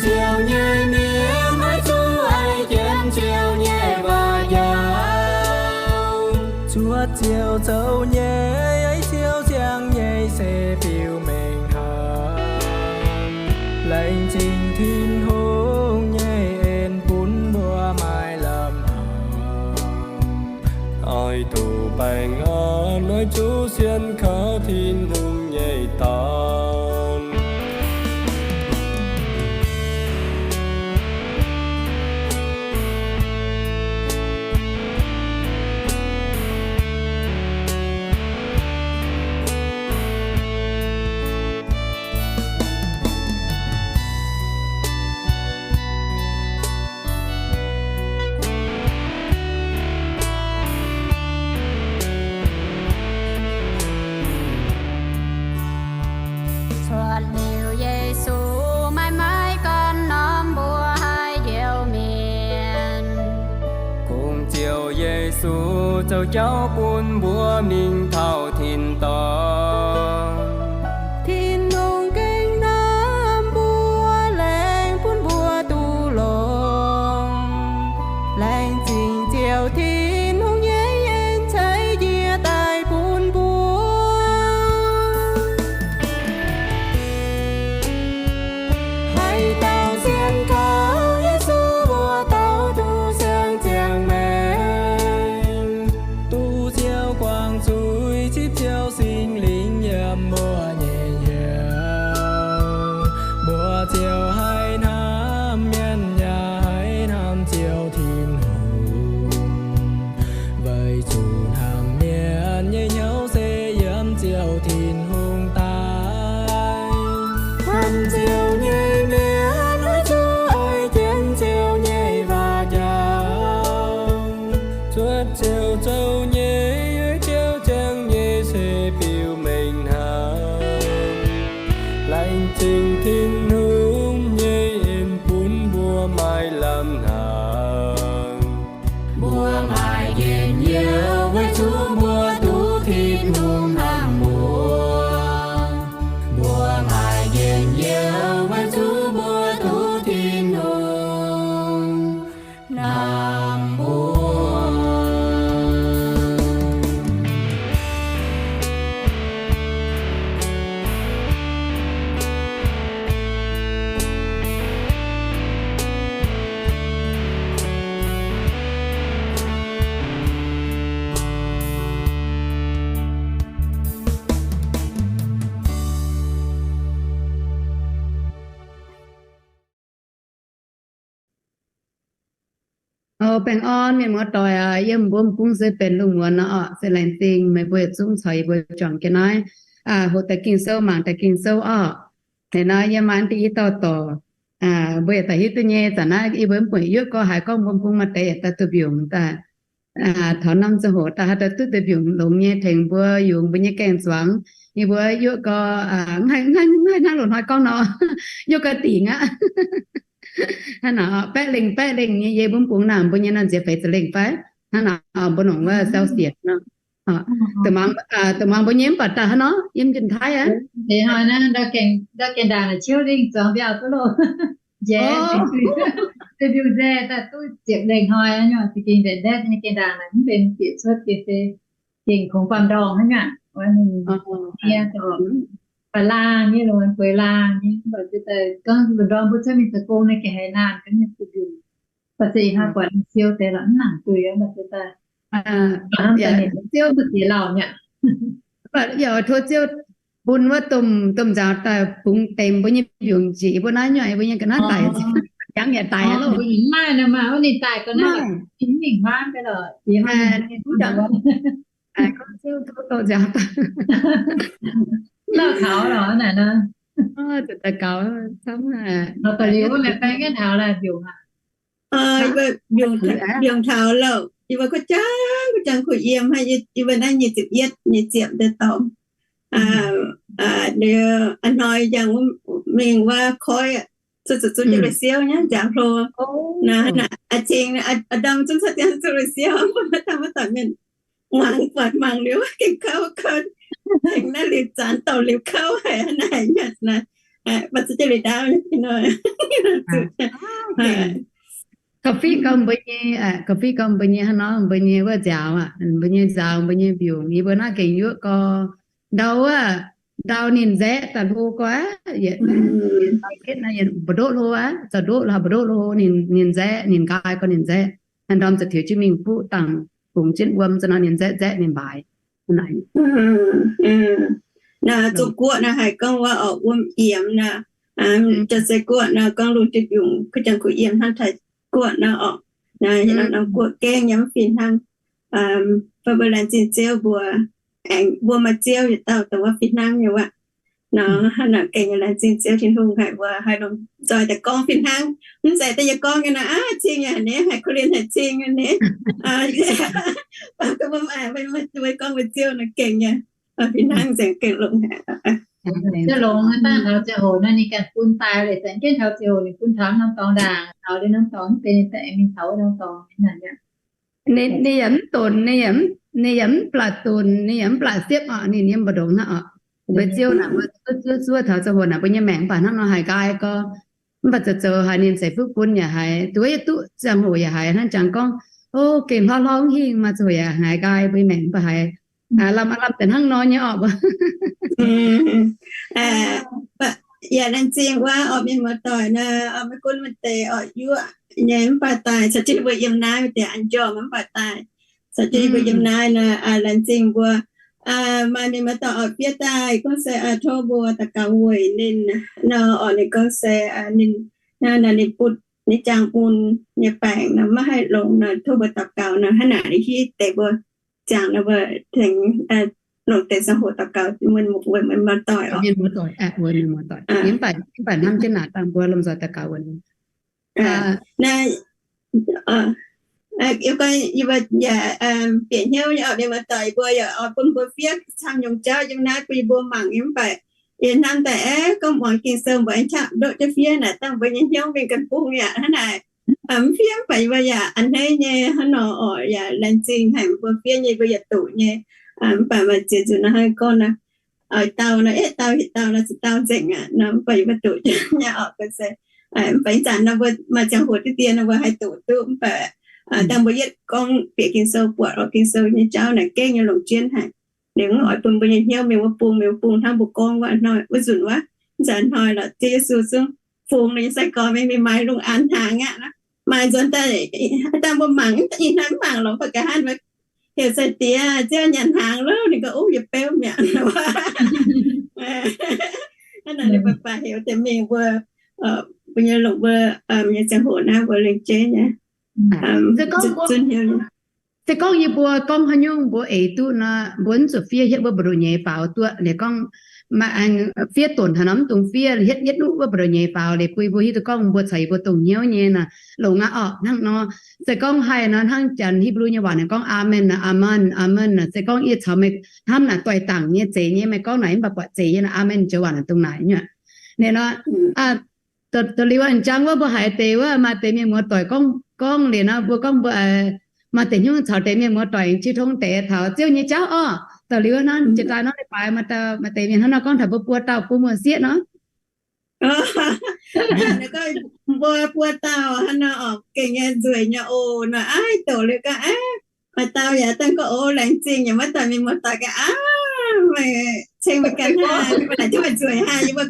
Ziouv nyei mienh, maiv zuqc haiz jienv Ziouv nyei waac njaaux. Cuotv Ziouv zoux nyei, Ziouv ziangh nyei se biux mengh hnaangx. Laengz zingh Tin-Hungh nyei en bun mbuo maaih lamh hnaangx. Oix duqv baengh orn, oix zuqc sienx kaux Tin-Hungh nyei dorn. Cuotv liuz Yesu, maiv maaih gorn norm mbuo haaix njoux mienh. Kungx Ziouv Yesu zoux jauv bun mbuo mingh taux tin dorngh. Tin-Hungh gengh hnamv mbuo, laengz bun mbuo duqv longx. Laengz zingh Ziouv Tin-Hungh nyei en ceix njiec daaih bun mbuo. Haaix dauh sienx kaux Yesu, mbuo dauh duqv siang ziangh maengx. Duqv Ziouv guangc zuiz, zipv Ziouv Singx Lingh yiem mbuo nyei hnyouv. Mbuo ziouc haih hnamv mienh yaac haih hnamv Ziouv Tin-Hungh. Weic zuqc hnamv mienh nyei hnyouv se yiem Ziouv Tin-Hungh daaih. Hnamv Ziouv nyei mienh oix zuqc oix jienv Ziouv nyei waac njaaux. Cuotv Ziouv zoux nyei, Ziouv ziangh nyei se biux mengh hnaangx. Laengz zingh Tin-Hungh nyei en bun mbuo maaih lamh hnaangx. Mbuo maaih njien-youh weic zuqc mbuo duqv Tin-Hungh hnamv mbuo. Mbuo maaih njien-youh weic zuqc mbuo duqv Tin-Hungh hnamv mbuo. Baengh orn mienh muoz-doic aac, yiem mbuo m'bung se benx lungh muonz nor orqc, se laengz zingh meih mbuo yietc zungv caux yie mbuo juangc jienv naaiv hoqc deix Ging-Sou, mangc deix Ging-Sou orqc. Hnangv naaiv yie maaih diuh i dauh dorc, mbuo yaac daaih hiuv duqv nyei. Zanc naaiv yie mbuo mv buatc Yuoqv gorx haiz gorngv mbuo m'bung maaih deix yaac daaih duqv mbiungc daaih taux norm ziangh hoc daaih haih daaih duqv deix mbiungc longx nyei tengx mbuo yungz mbuo nyei gaeng-zuangx. Yie mbuo Yuoqv gorx, hnangv loz-hnoi gorngv nor, Yuoqv gorx dingc aqv. Hnangv naaic, baeqv lengh baeqv lengh nyei yie mbuo m'bung naaic mbuo nyei naaiv nziex feix za'lengh fai? Hnangv naaic, mbuo nongc wuov sau sienx nor. Da'muangx mbuo nyei mv baac daaih hnangv nor, yiem Jun-Taiv aqv. Ndau gaengh ndaangc naaic ciouv lingh zuangx mbiauh duqv loh. Njaex, mbiungc nzaeh daaih duqv ziepc lengh hnoi, za'gengh ndetv nyei gaengh ndaangc naaic mv benx bieqc cuotv gengh se gengh kungx baamh ndorngh hnangv aqv. Wuov ninh fai laangh nyei, longc bueix laangh nyei, mv baac se daaih gorngv lungh ndorm mbuo cuotv mingh zoux gong naaiv gengh haiz naanh gaax nyei, mv baac se ih hnoi buatc siou deix lorqc mv nangc duih, mv baac se daaih siou ziex lauh mi'aqv. Yaac tov Ziouv bun wuov domh domh nzaaux daaih bungx deix mbuo nyei mbiungc njiec mbuo naaiv nyuoqc, mbuo nyei ga'naaiv daic, jangx yaac daic loh. Mv maaih nor maah, wuov ninh daaih ga'naaiv mingh hmuangv deix lorqc. Gorngv Ziouv tov domh nzaaux daaih. Lauh taux lorqc naaic nor. Daux gaux camv. Daux liuz wuov meih fai nqaeqv taux laaih mbiungc aqv. Mbiungc taux lauh, yie mbuo kuv jangx kuv jangx kuv yiem hnangv, yie mbuo naaiv nyic ziepc yietv nyic ziepc deix dorngx. A'hnoi yangh mingh wuov koiv, zuqc zuqc zuqc Luic Siou nyei nziaauc hlo. Naaiv a'cing a'ndorm zungv cuotv dien zuqc Luic Siou, mbuo maiv dangh maiv doic mienh muangx buatc mangc liuz gengh kouv kouv, tengx naaiv liuz zanc douc liuz kouv haic naaic nyuoqc naaic. Mv baac zuqc jauv-leiz ndaauv nor. Gauh fiqv gauh mbuo nyei, gauh fiqv gauh mbuo nyei hnangv nor, mbuo nyei wuov nziaaux aqv, mbuo nyei nziaaux, mbuo nyei mbiungc, yie mbuo naaiv gengh yuoqv gau. Ndau wuov, ndau ninh nzaeqv daaih hlo gau aqv, yietc, yietc mbu'ndoqv hlo aqv, zaux ndoqv, hlo mbu'ndoqv hlo, ninh, ninh nzaeqv, ninh nqaai gau ninh nzaeqv. Naaiv ndorm za'tiux jienv mingh fuqv dangh bungx jienv wuom, za'gengh ninh nzaeqv nzaeqv ninh mbaaix. Naaiv zuqc guoqv naaiv haih gorngv wuov oc, wuom yiemx naaiv, jauv-zei guoqv naaiv gorngv lungh ndiev mbiungc kuv jangx kuv yiem hnangv taaix guoqv naaiv oc. Naaiv norm guoqv gengh yaac mv fih hnangv. Mv baac mbuo laengz zingh Ziouv mbuo, aengx mbuo maaih Ziouv yietc dauh dongh wuov fih hnangv nyei wuov. Nor hnangv naaic gengh laengz zingh Ziouv Tin-Hungh haic mbuo haih longc nzoih daaih gorngv fih hnangv. Mv zeiz daaih yie gorngv nyei naaic, aav, cing yaac haic, Ko^lin haic cing nyei. Mbuo gorngv mbuo Ziouv naaic gengh nyei, fih hnangv nzengc gengh longx haic. Ziouv longx daaih taux ziangh hoc naaiv ninh ganh bun daaih leiz zanc jienv taux ziangh hoc ninh bun taux norm dorngx ndaangc, taux liuz norm dorngx mv benx ninh daaih aengx mingh taux norm dorngx naaic. Ninh yaac mv donx, ninh yaac mv baac donx, ninh yaac mv baac siepv oc, ninh yiem mbu'ndongx hnangv oc. Mbuo Ziouv naaic mbuo zuov zuov zuov taux ziangh hoc naaic mbuo nyei maengc mv baac hnangv nor haiz nqaai gau. Mv baac zoux zoux haiz ninh ceix fuqv bun yaac haiz, duqv yietv duqv ziangh hoc yaac haiz hnangv jangx gorngv, o, gengh hlorv hlorv hingh maaih ziangh hoc yaac haiz nqaai mbuo nyei maengc mv baac haiz lamh lamh deix hnangv nor nyei oc. Yaac laengz zingh wuov oix mienh muoz-doic naaic, maiv gunv maaih deix oix yuoqv nyei mv baac daaih, caux jienv mbuo yiem naaiv maaih deix an njormh mv baac daaih, caux jienv mbuo yiem naaiv naaic, laengz zingh mbuo maaih mienh muoz-doic oix fiev daaih gorngv se tov mbuo daux gaux weic ninh nor, oix ninh gorngv se ninh, ninh butv ninh jangx mun nyei baengc nor maiv haih longx nor, tov mbuo daux gaux nor, hnangv naaic hiuv deix mbuo ziangh nor mbuo tengx longc deix ziangh hoc daux gaux weic mienh muoz-doic oc. Mv baac hnamv jienv naaic dangh mbuo lomh nzoih daux gaux wuov. Naaiv, yaac bieqc hnyouv nyei oc, mienh muoz-doic, mbuo yaac oix bun mbuo fiev camv nyungc jauv yiem naaiv bun yie mbuo mangc nyei. Mv baac yie hnamv daaih aeqv, gorngv muangx Ging-Sou mbuo aengx qaqv ndoqv jienv fiev naaic dangh mbuo nyei hnyouv mingh gan bung yaac hnangv naaic. Mv fiev mv baac yie mbuo yaac a'hneiv nyei hnangv nor oc, yaac laengz zingh haic mbuo fiev nyei, mbuo yaac doqc nyei. Mv baac maaih ziex nzunc nor hnangv gorngv nor, oix dau nor, eh, dau hitv dau nor, zuqc dau nzengc aqv nor, mv baac yie mbuo doqc nyei oc. Mv baac ih zanc nor mbuo maaih ziangh hoc diqv dien nor mbuo haih doqc duqv. Mv baac dangh mbuo yietv gorngv bieqc Ging-Sou, buatc oix Ging-Sou nyei jauv naaic gengh nyei longc jienv haic. Liuz oix bun mbuo nyei hnyouv mingh wuov bung, mingh wuov bung hnangv mbuo gorngv wuov hnoi, wuov nzunc wuov, ih zanc hnoi lorqc, Ziouv Yesu zungv fungx ninh nyei sai-gorx mingh, mingh maaiz lungh aanx hnaangx aqv. Maaiz nzuonx daaih, dangh mbuo mangc, ih hnoi mv mangc lorqc, mv baac nqa'haav mbuo heuc sai-diex, Ziouv nyanc hnaangx loh, ninh gorngv, Ov, yie beuv mi'aqv. Hnangv naaic ninh baac baac heuc deix mingh mbuo, mbuo nyei longc mbuo nyei ziangh hoc naaiv mbuo lengc jeiv nyei. Se gorngv yie mbuo gorngv haaix nyungc mbuo eix duqv nor, mbuo mv zuqc fiev hietv wuov mbu'ndongx nyeiz faaux duqv. Liuz gorngv fiev donc haaix nor mv dungx fiev, hietv yietv duqv wuov mbu'ndongx nyeiz faaux liuz bun yie mbuo hiuv duqv gorngv mbuo caux yie mbuo dongh hnyouv nyei nor, longx aqv orqc. Hnangv nor, se gorngv haih nor, hnangv janx Hipv^lu nyei waac naaic gorngv Aamen, Aamen, Aamen. Se gorngv yie caux meih hnamv naaic doix-dangc nyei, zeiz nyei, meih gorngv naaic mv baac buatc zeiz nyei nor, Aamen joux waac naaic dongh naaic nyuoqc. Ninh nor, da'liuz njang wuov mbuo haiz deix wuov maaih deix mienh muoz-doic gorngv, gorngv liuz nor mbuo gorngv mbuo maaih deix nyungc caux deix mienh muoz-doic aengx qiex tong deix taux Ziouv nyei jauv orqc. Da'liuz nor, jiex daaih nor leiz-baaix maaih deix mienh hnangv nor gorngv taux mbuo buo dauh bun muoz-sieqv nor. Mbuo buo dauh hnangv nor oc, gengh nyei nzueic nyei oc. Nor aav, doqc liuz gaax aav, maaih dauh yaac dangh gorngv, Ov, laengz zingh, yaac maiv daaih mingh muoz-doic gaax aav, meih ceng meih ganh hnangv, meih laaic jienv meih nzueic haic, yie mbuo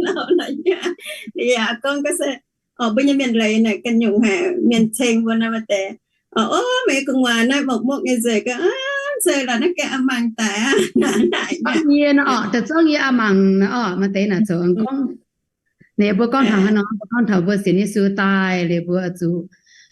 lauz nor nyei. Yaac gorngv ga'sie, oc, mbuo nyei mienh leiz naaic ganh nyungc haic, mienh ceng mbuo nor maaih deix, Ov, meih gu'nguaaz naaiv mokv-mokv nyei nzueic gaax aav, nzueic lorqc, naaiv gaengh a'mangc daic aqv. Naaic yie nor oc, da'zorngv yie a'mangc nor oc, maaih deix naaic zoux gorngv, liuz mbuo gorngv taux haaix nor, mbuo gorngv taux mbuo sienx Yesu daaih liuz mbuo zuqc,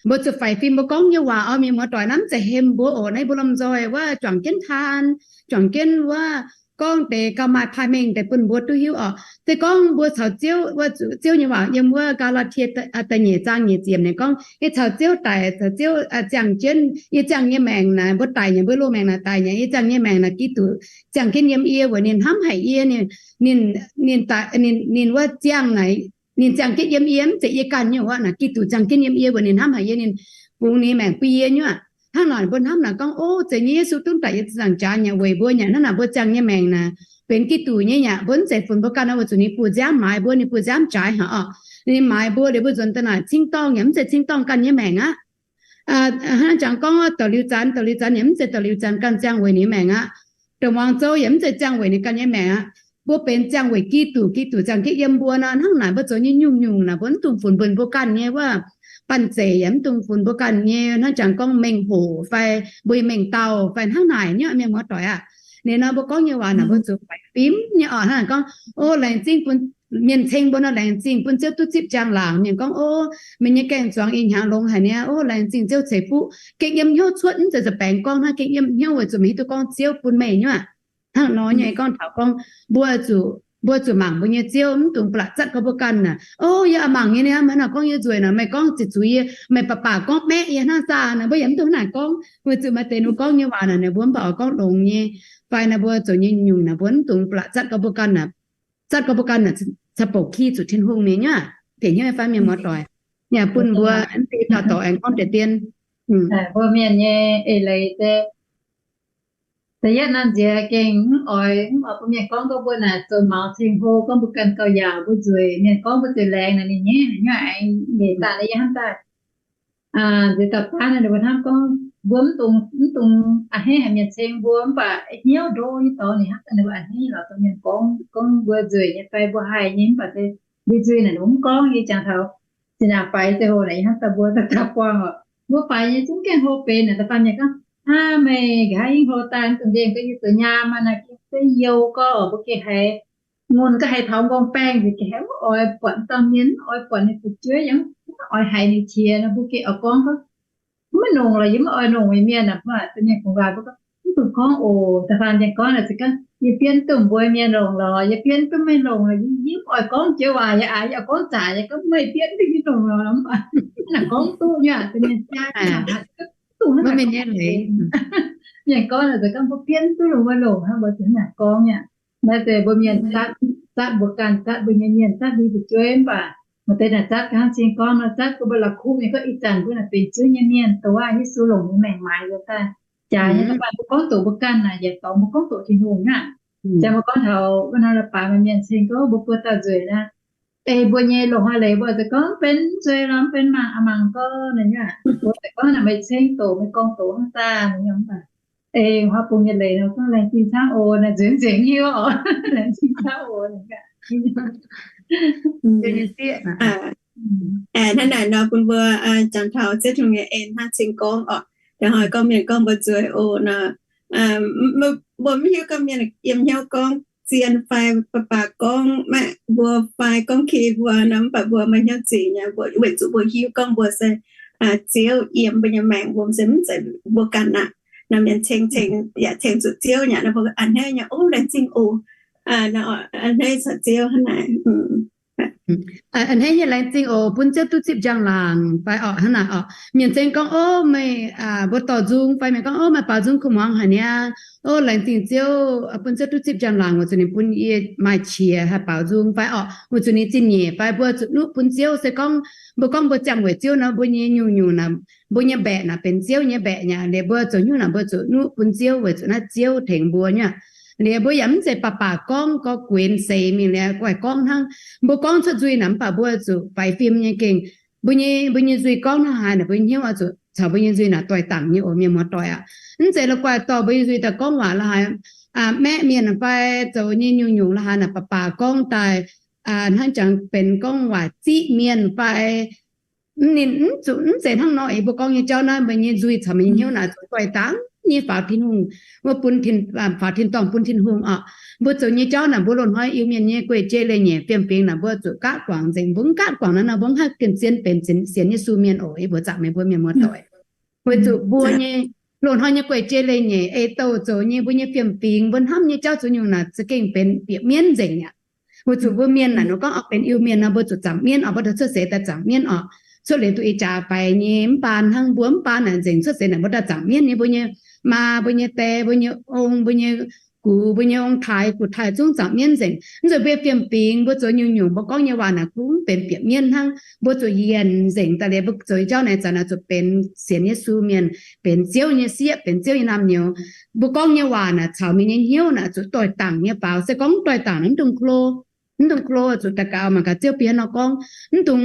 mbuo zuqc faix fim mbuo gorngv nyei waac oc. Mienh muoz-doic naaiv mv zeiz hemx mbuo oc. Naaiv mbuo lomh nzoih wuov juangc jienv taan, juangc jienv wuov gorngv deix gauh maaih paaiv mengh deix bun mbuo duqv hiuv oc. Se gorngv mbuo caux Ziouv, wuov zuqc Ziouv nyei waac yiem wuov Gaa^laa^tie da'nyeic zaang nyeic ziepc naaic gorngv, yie caux Ziouv daic, caux Ziouv ziangh jienv, yie ziangh nyei maengc naaic, mbuo daic nyei, mbuo loz-maengc naaic daic nyei, yie ziangh nyei maengc naaic Giduc ziangh jienv yiem yie weic ninh hnamv haic yie. Ninh, ninh, ninh wuov ziangh naaic, ninh ziangh jienv yiem yie, mv zeiz yie ganh nyei wuov naaic, Giduc ziangh jienv yiem yie weic ninh hnamv haic yie, ninh bungx ninh maengc bun yie nyuoqc. Hnangv naaic mbuo hnamv naaic gorngv, Ov, zeiz nyei, Yesu dunv daic yie ziangh jaax nyei weic mbuo nyei. Hnangv naaic mbuo ziangh nyei maengc naaic, benx Giduc nyei yaac mbuo mv zeiz funx mbuo ganh nor, weic zuqc ninh bun nziaamv maaiz mbuo, ninh bun nziaamv jaaix haic orqc. Ninh maaiz mbuo liuz mbuo nzuonx daaih naaic cingv dorngh yaac mv zeiz cingv dorngh ganh nyei maengc aqv. Hnangv jangx gorngv dorh liuz zanc, dorh liuz zanc yaac mv zeiz dorh liuz zanc ganh ziangh weic ninh nyei maengc aqv. Dongh muangx zouv yaac mv zeiz ziangh weic ninh ganh nyei maengc aqv. Mbuo benx ziangh weic Giduc, Giduc ziangh gitv yiem mbuo nor, hnangv naaic mbuo zoux nyei nyungc-nyungc naaic mbuo mv dungx funx mbuo ganh nyei wuov banh zeic yaac mv dungx funx mbuo ganh nyei, hnangv jangx gorngv mengh hoc fai mbuo nyei mengh dauh fai hnangv naaic nyei, mienh muoz-doic aqv. Ninh nor mbuo gorngv nyei waac naaic mbuo zuqc faix fim nyei orqc. Hnangv naaic gorngv, o, laengz zingh bun, mienh ceng mbuo nor, laengz zingh bun Ziouv duqv zipv njang-laangc. Mienh gorngv, o, meih nyei gaeng-zuangx ih hnyangx longx haic niaa, o, laengz zingh Ziouv ceix fuqv. Gengh yiem hnyouv cuotv, mv zeiz za'baengx gorngv hnangv, gengh yiem hnyouv weic zuqc meih hiuv duqv gorngv Ziouv bun meih nyei aqv. Hnangv nor nyei gorngv taux gorngv mbuo zuqc, mbuo zuqc mangc mbuo nyei Ziouv, mv dungx blatc zatv gorngv mbuo ganh naaic, o, yie a'mangc nyei niaa, meih hnangv naaic gorngv yie nzueic naaic, meih gorngv ziqc zuiz yie, meih baac baac gorngv maeqv yie hnangv zaah naaic, mbuo yaac mv dungx hnangv naaic gorngv. Weic zuqc maaih deix ninh gorngv nyei waac naaic, ninh mbuo mv baac oix gorngv longx nyei, fai naaic mbuo zoux nyei nyungc naaic mbuo mv dungx blatc zatv gorngv mbuo ganh naaic, zatv gorngv mbuo ganh naaic, caux bouc ki zuqc Tin-Hungh mienh nyei aqv. Bieqc hnyouv nyei fai mienh muoz-doic, yaac bun mbuo mv deix dauh dorc aengx gorngv deix dien. Mbuo mienh nyei eix leiz se da'yietv naaiv nziex gengh mv oix, mv oix bun mienh gorngv, gorngv mbuo naaic zoux maux ceng hlo, gorngv mbuo ganh gauh yaauc, mbuo nzueic, mienh gorngv mbuo nzueic laengz naaic, ninh nyaiv, ninh nyaiv aengx nyeic daaih naaiv yie hnamv daaih nzueic daaih baav naaic, ninh mbuo hnamv gorngv mbuo mv dungx, mv dungx a'hneiv haic mienh ceng mbuo, mv baac hnyouv ndo nyei dorngx ninh hnamv daaih ninh mbuo a'hneiv lorz dongh mienh gorngv, gorngv mbuo nzueic nyei fai mbuo haih nyei, mv baac se mbuo nzuih naaic ninh mbuo mv gorngv. Yie jangx taux zinh ndaangc faix ziangh hoc naaic, yie hnamv daaih mbuo daaih daaih buangh oc, mbuo faix nyei zungv gaengh hlo benx naaic, da'faanh mienh gorngv, aav, meih nqa'haav hingv hlo daaih, mv dungx nqemh ga'yie zoux nyaam aqv naaic, gengh se youz gorx oc, mbuo gengh haiz mun ga'haiz taux nqorngv baengh nzengc, ga'haiz mv oix buatc dauh mienh, mv oix buatc ninh fu'jueiv, yaac mv oix haiz ninh qiex nor, mbuo gengh oix gorngv, gorngv maiv longc lorqc, yie mv oix longc nyei mienh aac, mv baac da'nyeic kungx waac mbuo gorngv, mv dungx gorngv oc. Da'faanh mienh gorngv naaic se gorngv yie fiev duqv mbuo mienh longc lorqc, yie fiev duqv meih longc lorqc, yie mv oix gorngv joux waac, yie aax, yie oix gorngv zaqc, yie gorngv meih fiev duqv yie longc lorqc, mv baac naaic gorngv duqv nyei aac, da'nyeic jaa aac, duqv hnangv naaic, mienh gorngv naaic se gorngv mbuo fiev duqv longc, mbuo longc hnangv, mbuo zuqc hnangv naaic gorngv nyei aac. Naaiv se mbuo mienh zatv, zatv mbuo ganh, zatv mbuo nyei mienh, zatv mbuo fu'jueiv, mv baac maaih deix naaic zatv hnangv cing gorngv nor, zatv bun mbuo la'kuqv nyei, gorngv ih zanc mbuo naaic benx Ziouv nyei mienh, dongh wuov Yesu longc nyei maengc maaiz mbuo daaih. Jaax nyei mv baac mbuo gorngv doqc mbuo ganh naaic, yietc dorngx mbuo gorngv doqc Tin-Hungh hnangv. Jaax mbuo gorngv taux wuov nor, la'baaix maaih mienh ceng gorngv mbuo buo dauh nzueic naaic, ei mbuo nyei loz-hnoi leiz mbuo oix zuqc gorngv benx nzueic lorqc, mv benx mangc, a'mangc gorngv naaic nyei aac. Mbuo oix zuqc gorngv naaic, meih ceng doqc, meih gorngv doqc hnangv daaih naaic nyei mv baac, ei hnoi bung nyei leiz nor gorngv laengz zingh camv oc naaic, nzueic nzengc hiuv oc, laengz zingh camv oc naaic. Hnangv naaic nor bun mbuo jangx taux Ziouv Tin-Hungh nyei en hnangv cing gorngv oc. Da'hoi gorngv mienh gorngv mbuo nzueic oc nor, mbuo mv hiuv gorngv mienh yiem hnyouv gorngv zien fai baac baac gorngv maeqv mbuo fai gorngv ki mbuo nor, mv baac mbuo maaih hnyouv zingc nyei, weic zuqc mbuo hiuv gorngv mbuo se Ziouv yiem mbuo nyei maengc, mbuo se mv zeiz mbuo ganh aqv. Nor mienh ceng ceng yaac ceng zuqc Ziouv nyei nor, mbuo a'hneiv nyei, o, laengz zingh oc. A'hneiv caux Ziouv hnangv naaic. A'hneiv nyei laengz zingh oc, bun Ziouv duqv zipv njang-laangc fai orqc, hnangv naaic orqc. Mienh ceng gorngv, o, meih, mbuo dorh nzung fai mienh gorngv, o, meih baaux nzung kuv muangx haic niaa. O, laengz zingh Ziouv, bun Ziouv duqv zipv njang-laangc, weic zuqc ninh bun yie maaih qiex haih baaux nzung fai orqc, weic zuqc ninh zingh nyeic fai mbuo zuqc nuqv bun Ziouv. Se gorngv mbuo gorngv mbuo ziangh weic Ziouv nor, mbuo nyei nyungc-nyungc naaic, mbuo nyei mbaeqc naaic benx Ziouv nyei mbaeqc nyei. Liuz mbuo zoux nyungc naaic mbuo zuqc nuqv bun Ziouv weic zuqc naaiv Ziouv tengx mbuo nyei. Liuz mbuo yaac mv zeiz baac baac gorngv, gorngv guenx seix mingh liuz guaih gorngv hnangv. Mbuo gorngv cuotv nzuih naaic mv baac mbuo zuqc faix fim nyei gengh. Mbuo nyei, mbuo nyei nzuih gorngv hnangv haaix naaic, mbuo hnyouv oix zuqc caux mbuo nyei nzuih naaic doix-dangc nyei oc, mienh muoz-doic aac. Mv zeiz la'guaih dorh mbuo nyei nzuih daaih gorngv waac la'haaix, maeqv mienh fai zoux nyei nyungc-nyungc la'haaix naaic baac baac gorngv daaih, hnangv jangx benx gorngv waac ziqv mienh fai ninh mv zuqc, mv zeiz hnangv nor. Ih mbuo gorngv nyei jauv naaiv, mbuo nyei nzuih caux mbuo nyei hnyouv naaic zuqc doix-dangc nyei faaux Tin-Hungh, mbuo bun, faaux tin-dorngh bun Tin-Hungh oc. Mbuo zoux nyei jauv naaic, mbuo loz-hnoi Iu-Mienh nyei guei-jei leiz-nyeic fiem-fingx naaic, mbuo zuqc gaatv guangc nzengc. Mbuo mv gaatv guangc naaiv nor, mbuo mv haih gengh zien benx sienx Yesu mienh oc. Ih mbuo zaangc meih mbuo mienh muoz-doic, weic zuqc mbuo nyei loz-hnoi nyei guei-jei leiz-nyeic, ei douh zoux nyei, mbuo nyei fiem-fingx, mbuo hnamv nyei jauv zungv nyungc naaic za'gengh benx bieqc mienv nzengc aqv. Weic zuqc mbuo mienh naaic, ninh gorngv oix benx Iu-Mienh nor, mbuo zuqc zaangc mienv oc. Mbuo daaih cuotv seix daaih zaangc mienv oc. Cuotv liuz duqv ih jaax faix nyei mv baan hnangv, mbuo mv baan naaic nzengc. Cuotv seix naaic mbuo daaih zaangc mienv nyei, mbuo nyei maa, mbuo nyei die, mbuo nyei ong, mbuo nyei gux mbuo nyei ong-taaix, gux-taaix zungv zaangc mienv nzengc. Mv zuqc mbuo fiem-fingx, mbuo zoux nyungc-nyungc, mbuo gorngv nyei waac naaic kungx benx bieqc mienv hnangv. Mbuo zuqc yienc nzengc daaih liuz, mbuo zoux jauv naaic zanc naaic zuqc benx sienx Yesu mienh, benx Ziouv nyei sieqv, benx Ziouv nyei naamh nyouz. Mbuo gorngv nyei waac naaic caux mienh nyei hnyouv naaic zuqc doix-dangc nyei faaux. Se gorngv mv doix-dangc, mv dungx klo, mv dungx klo, zuqc daux gaux mangc gaax Ziouv bieqc nor gorngv, mv dungx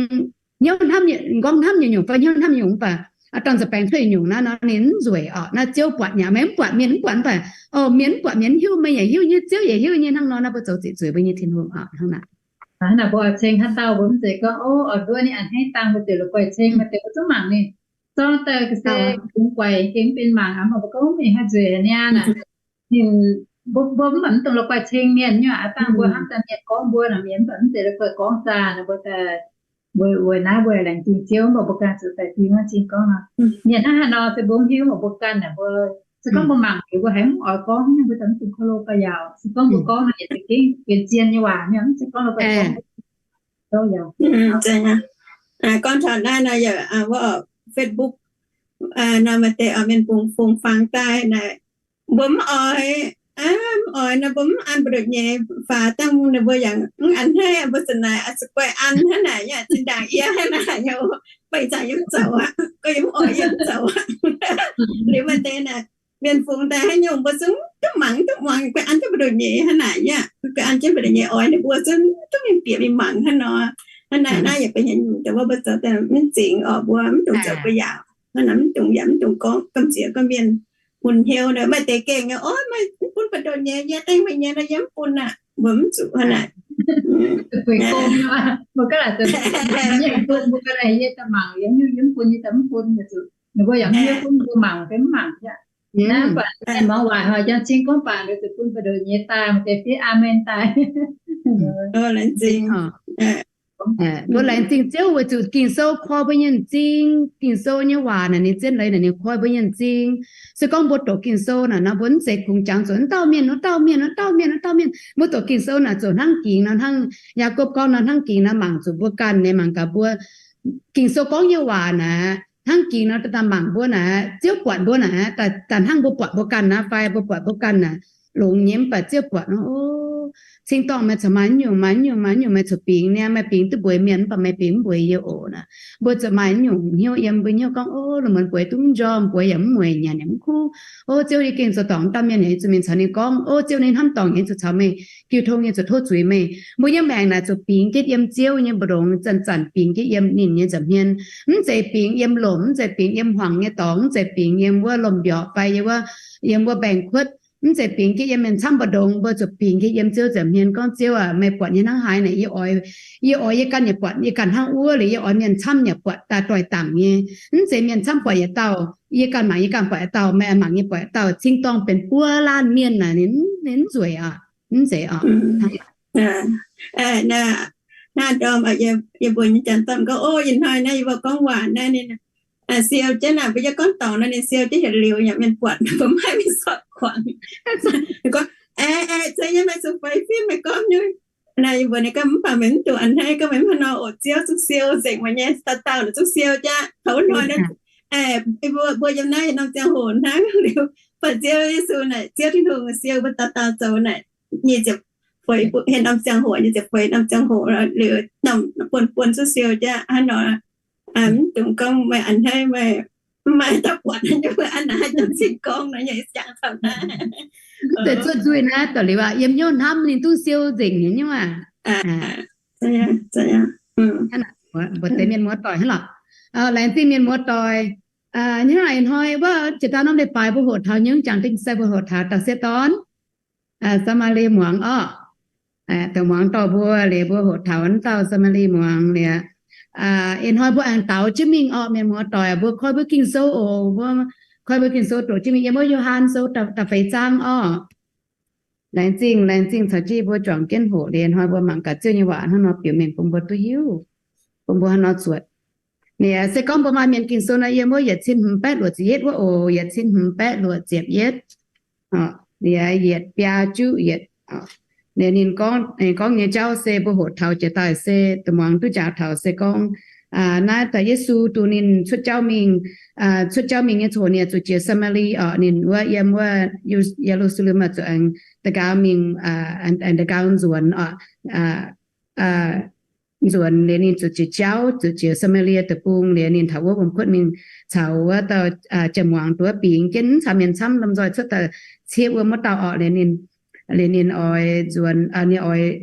hnyouv hnamv, gorngv hnamv nyungc-nyungc fai hnyouv hnamv nyungc mv baac, aa, dorn-ziec baengx cuotv nyungc naaiv nor ninh mv nzueic orqc. Naaiv Ziouv buatc nyei, meih mv buatc, mienh mv buatc mv baac, o, mienh mv buatc, mienh mv hiuv, meih yaac hiuv nyei, Ziouv yaac hiuv nyei. Hnangv nor naaiv mbuo zoux ziqc zueiz mbuo nyei Tin-Hungh orqc. Hnangv naaic, mbuo ceng haaix dauh mbuo mv zeiz gorngv, o, oix nduov ninh a'hneiv dangh mbuo ziouc la'guaih ceng, maaih deix mbuo zungv mangc ninh zorng daaih ga'sie, bungx guaix gengh benx mangc aqv. Mv baac mbuo gorngv mingh haaix nzueic haaix niaa naaic, ninh, mbuo, mbuo mv baac mv dungx la'guaih ceng mienh nyei aqv. Dangh mbuo hnamv daaih mienh gorngv mbuo naaic, mienh mv baac mv zeiz la'guaih gorngv zaah naaic, mbuo daaih, mbuo, mbuo naaiv mbuo laengz zingh Ziouv, mv baac mbuo ganh zuqc daaih fim hnangv cing gorngv nor. Mienh hnangv haaix nor se mbuo mv hiuv, mv baac mbuo ganh naaic, mbuo se gorngv mbuo mangc liuz mbuo haiz mv oix gorngv, mbuo daaih mv dungx klo ba'yaauc. Se gorngv mbuo gorngv naaic, yietc zungv gengh benx zien nyei waac, mv zeiz gorngv la'guaih gorngv. Gorngv taux naaiv nor yaac wuov Facebook nor maaih deix oix mienh bungx fungx fangx daaih naaic, mbuo mv oix, mv oix nor mbuo mv an mbu'ndongx nyei faaux dangh ninh mbuo yaac mv a'hneiv, mbuo zuqc naaic, zuqc guaix an hnangv naaic, yaac zinh ndaangc yie hnangv naaic, baengh zaangc yie mv zoux aqv, gorngv yie mv oix yie mv zoux aqv. Liuz maaih deix naaic, mienh fungx daaih haaix nyungc mbuo zungv duqv mangc duqv muangx, guaix an jienv mbu'ndongx nyei hnangv naaic, yaac guaix an jienv mbu'ndongx nyei oix ninh mbuo zungv duqv mingh bieqc mingh mangc hnangv nor. Hnangv naaic naaiv yaac benx haaix nyungc daaih wuov mbuo zoux daaih mv zingx orqc, mbuo mv dungx zoux ba'yaauc. Hnangv naaic mv dungx yaac mv dungx gorngv gamh nziex gorngv mienh mun hnyouv nor. Maaih deix gengh nyei, o, meih mv bun mbu'ndongx nyei, yie dengv meih nyei nor yie mv bun aqv, mbuo mv zuqc hnangv naaic. Mbuo ganh laaic, mbuo ganh laaic, yie daaih mangc, yie mv bun, yie daaih mv bun, mbuo yaac mv hiuv bun mbuo mangc fai mv mangc aqv. Naaiv baac mienh muangx waac haic, jangx cing gorngv baac liuz zuqc bun mbu'ndongx nyei daaih, maaih deix fiev aamen daaih. Laengz zingh. Mbuo laengz zingh Ziouv weic zuqc Ging-Sou koi mbuo nyei m'zing. Ging-Sou nyei waac naaic ninh zien leiz naaic ninh koi mbuo nyei m'zing. Se gorngv mbuo doqc Ging-Sou naaic nor, mbuo mv zeiz kungx jangx zuqc wuov dauh mienh, wuov dauh mienh, wuov dauh mienh, wuov dauh mienh. Mbuo doqc Ging-Sou naaic zuqc hnangv gingx nor, hnangv Yaagorpc gorngv nor, hnangv gingx nor, mangc zuqc mbuo ganh nyei, mangc gaax mbuo Ging-Sou gorngv nyei waac naaic, hnangv gingx nor, daaih mangc mbuo naaic, Ziouv buatc mbuo naaic, daaih hnangv mbuo buatc mbuo ganh naaic fai mbuo buatc mbuo ganh naaic, longx nyei mv baac Ziouv buatc nor, o, cing-dorngh meih corc maaih nyungc, maaih nyungc, maaih nyungc meih corc bingx niaa, meih bingx duqv mbueiz mienh mv baac meih bingx mv mbueiz yie oc naaic. Mbuo zuqc maaih nyungc hnyouv yiem mbuo hnyouv gorngv, o, lungh muonz bueix duqv mv njormh, bueix yaac mv mueic, nyanc yaac mv kuv. O Ziouv, yie gengh zoux dorngc wuov dauh mienh yaac zuqc mingh caux ninh gorngv. O Ziouv, ninh hnamv dorngc yaac zuqc caux meih jiu tong, yaac zuqc tov zuiz meih. Mbuo nyei maengc naaic zuqc bingx jienv yiem Ziouv nyei mbu'ndongx, zanc-zanc bingx jienv yiem ninh nyei nza'hmien. Mv zeiz bingx yiem lomc, mv zeiz bingx yiem hmuangx nyei dorngx, mv zeiz bingx yiem wuov lomc mbiorqc fai yiem wuov, yiem wuov mbaengx-kuotv. Mv zeiz bingx jienv yiem mienh camv mbu'ndongx, mbuo zuqc bingx jienv yiem Ziouv nza'hmien gorngv, Ziouv aac, meih buatc nyei hnangv haaix naaic, yie oix, yie oix yie ganh yaac buatc yie ganh hnangv wuov, liuz yie oix mienh camv yaac buatc daaih doix-dangc nyei. Mv zeiz mienh camv buatc yietc dauh, yie ganh mangc yie ganh buatc yietc dauh, meih mangc nyei buatc yietc dauh, cing-dorngh benx buo laanh mienh naaic, ninh mv nzueic oc. Mv zeiz oc. Naaiv ndorm yie mbuo nyei janx-dorn gorngv, o, ih hnoi naaiv yie mbuo gorngv waac naaiv ninh siou jienv naaic, mbuo yie gorngv dorngc nor ninh siou jienv yietc liuz yaac mienh buatc, mbuo maiv maaih mienh zorqv kuangx. Gorngv, aeqv, aeqv, zeiz nyei, meih zuqc feix fim meih gorngv nyei. Naaiv yie mbuo ninh gorngv, mv baac meih mv dungx a'hneiv, gorngv meih mv hnangv nor oc. Ziouv zungv siou nzengc meih nyei, dauh dauh ninh zungv siou jaav. Taux wuov hnoi naaiv, mbuo, mbuo yiem naaiv haaix norm ziangh hoc hnangv liuz, baac Ziouv Yesu naaic, Ziouv Tin-Hungh siou mbuo dauh dauh zoux naaic, nyic ziepc feix, haaix norm ziangh hoc, nyic ziepc feix norm ziangh hoc liuz, norm buonc buonc zungv siou jaav hnangv nor. Mv dungx gorngv meih a'hneiv, meih mv maaih dauh buatc nyei, mbuo a'hneiv jangx cing gorngv nor, yie jangx taux naaiv. Mv zeiz zuqc nzuih naaiv, da'liuz aqv, yiem hnyouv hnamv ninh zungv siou nzengc nyei nyungc aqv. Mbuo deix mienh muoz-doic hnangv lorqc. Laengz zingh mienh muoz-doic. Hnangv naaic ih hnoi wuov jiex daaih norm leiz-baaix mbuo hoqc taux nyungc jangx dingh se mbuo hoqc taux dauh sieqv dorn, Saa^maa^lie muangx orqc. Dongh muangx dorh mbuo liuz mbuo hoqc taux wuov dauh Saa^maa^lie muangx liuz, ih hnoi mbuo aengx daux jienv mingh orqc, mienh muoz-doic, mbuo koi mbuo Ging-Sou oc. Mbuo koi mbuo Ging-Sou doqc jienv mingh yiem wuov Yo^han Sou da'feix zaang orqc. Laengz zingh, laengz zingh caux jienv mbuo juangc jienv hoqc liuz hnoi mbuo mangc gaax Ziouv nyei waac hnangv nor biux mengh bun mbuo duqv hiuv, bun mbuo hnangv nor zuotc. Liuz se gorngv mbuo maaih mienh Ging-Sou nor, yiem wuov yietc cin hmz baeqv luoqc ziepc yietv wuov oc, yietc cin hmz baeqv luoqc ziepc yietv. Liuz yietc biaa juqv yietc. Liuz ninh gorngv, ninh gorngv nyei jauv se mbuo hoqc taux jiex daaih se da'muangx duqv njaaux taux se gorngv naaiv daaih Yesu dongh ninh cuotv jauv mingh, cuotv jauv mingh nyei ziangh hoc ninh zuqc jiex Saa^maa^lie orqc. Ninh wuov yiem wuov Ye^lu^saa^lem zuqc aengx da'nqaang mingh, aengx da'nqaang nzuonx orqc, nzuonx liuz ninh zuqc jiex jauv, zuqc jiex Saa^maa^lie Deic-Bung liuz ninh taux wuov wuom-kuotv mingh caux wuov dauh jien-muangz duqv bingx jienv caux mienh camv lomh nzoih cuotv daaih ciev wuom wuov dauh orqc. Liuz ninh, liuz ninh oix nzuonx,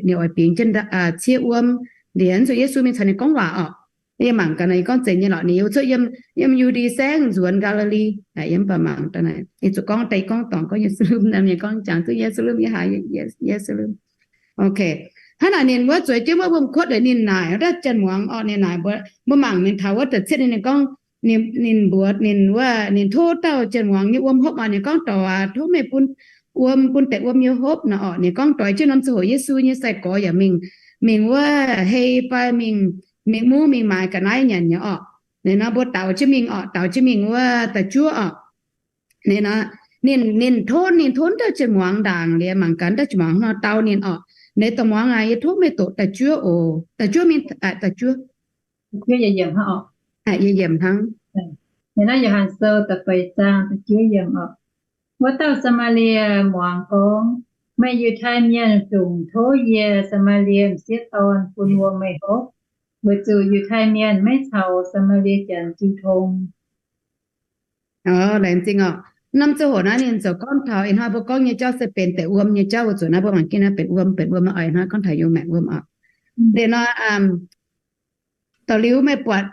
ninh oix bingx jienv ciev wuom. Liuz zuqc Yesu mingh caux ninh gorngv waac orqc. Yie mangc gaax nor, yie gorngv zeiz nyei lorqc. Ninh cuotv yiem, yiem Yu^ndie Saengv nzuonx Gaa^li^li. Yie mv baac mangc daaih naaic, yie zuqc gorngv deix gorngv dorngc gorngv Yerusalem, yie gorngv jangx zuqc Yerusalem, yie haiz Yerusalem. Ok, hnangv naaic ninh wuov zueiz jienv wuov wuom-kuotv liuz ninh naaic wuov dauh jien-muangz orqc, ninh naaic mbuo, mbuo mangc ninh taux wuov da'cietv ninh, ninh gorngv, ninh mbuox ninh wuov, ninh tov dauh jien-muangz nyei wuom hopv aqv. Ninh gorngv, Doic aac, tov meih bun wuom, bun deix wuom yie hopv nor orqc. Ninh gorngv doix jienv norm ziangh hoc Yesu nyei sai-gorx yaac mingh, mingh wuov hei fai mingh, mingh mungv mingh maaiz ga'naaiv nyanc nyei orqc. Ninh nor mbuo daaux jienv mingh orqc, daaux jienv mingh wuov da'juov orqc. Ninh, ninh tov, ninh tov wuov dauh jien-muangz ndaangc liuz mangc gaax wuov dauh jien-muangz nor dau ninh orqc, Naaiv dongh muangx aac, yie tov meih doqc da'juov oc. Da'juov mingh, da'juov, yie yiemc hnangv. Naaiv Yo^han Sou da'feix zaang da'juov yiemc orqc. Wuov dauh Saa^maa^lie muangx gorngv, Meih Yiutai Mienh fungc tov yie, Saa^maa^lie m'sieqv dorn, bun wuom meih hopv, weic zuqc Yiutai Mienh maiv caux Saa^maa^lie Janx jiu tong. Laengz zingh orqc. Norm ziangh hoc naaiv ninh ziouc gorngv taux ih hnoi mbuo gorngv nyei jauv se benx deix wuom nyei jauv, weic zuqc naaiv mbuo mangc jienv naaiv benx wuom, benx wuom oix hnoi gorngv taux yungz maengc wuom orqc. Liuz nor, da'liuz meih buatc,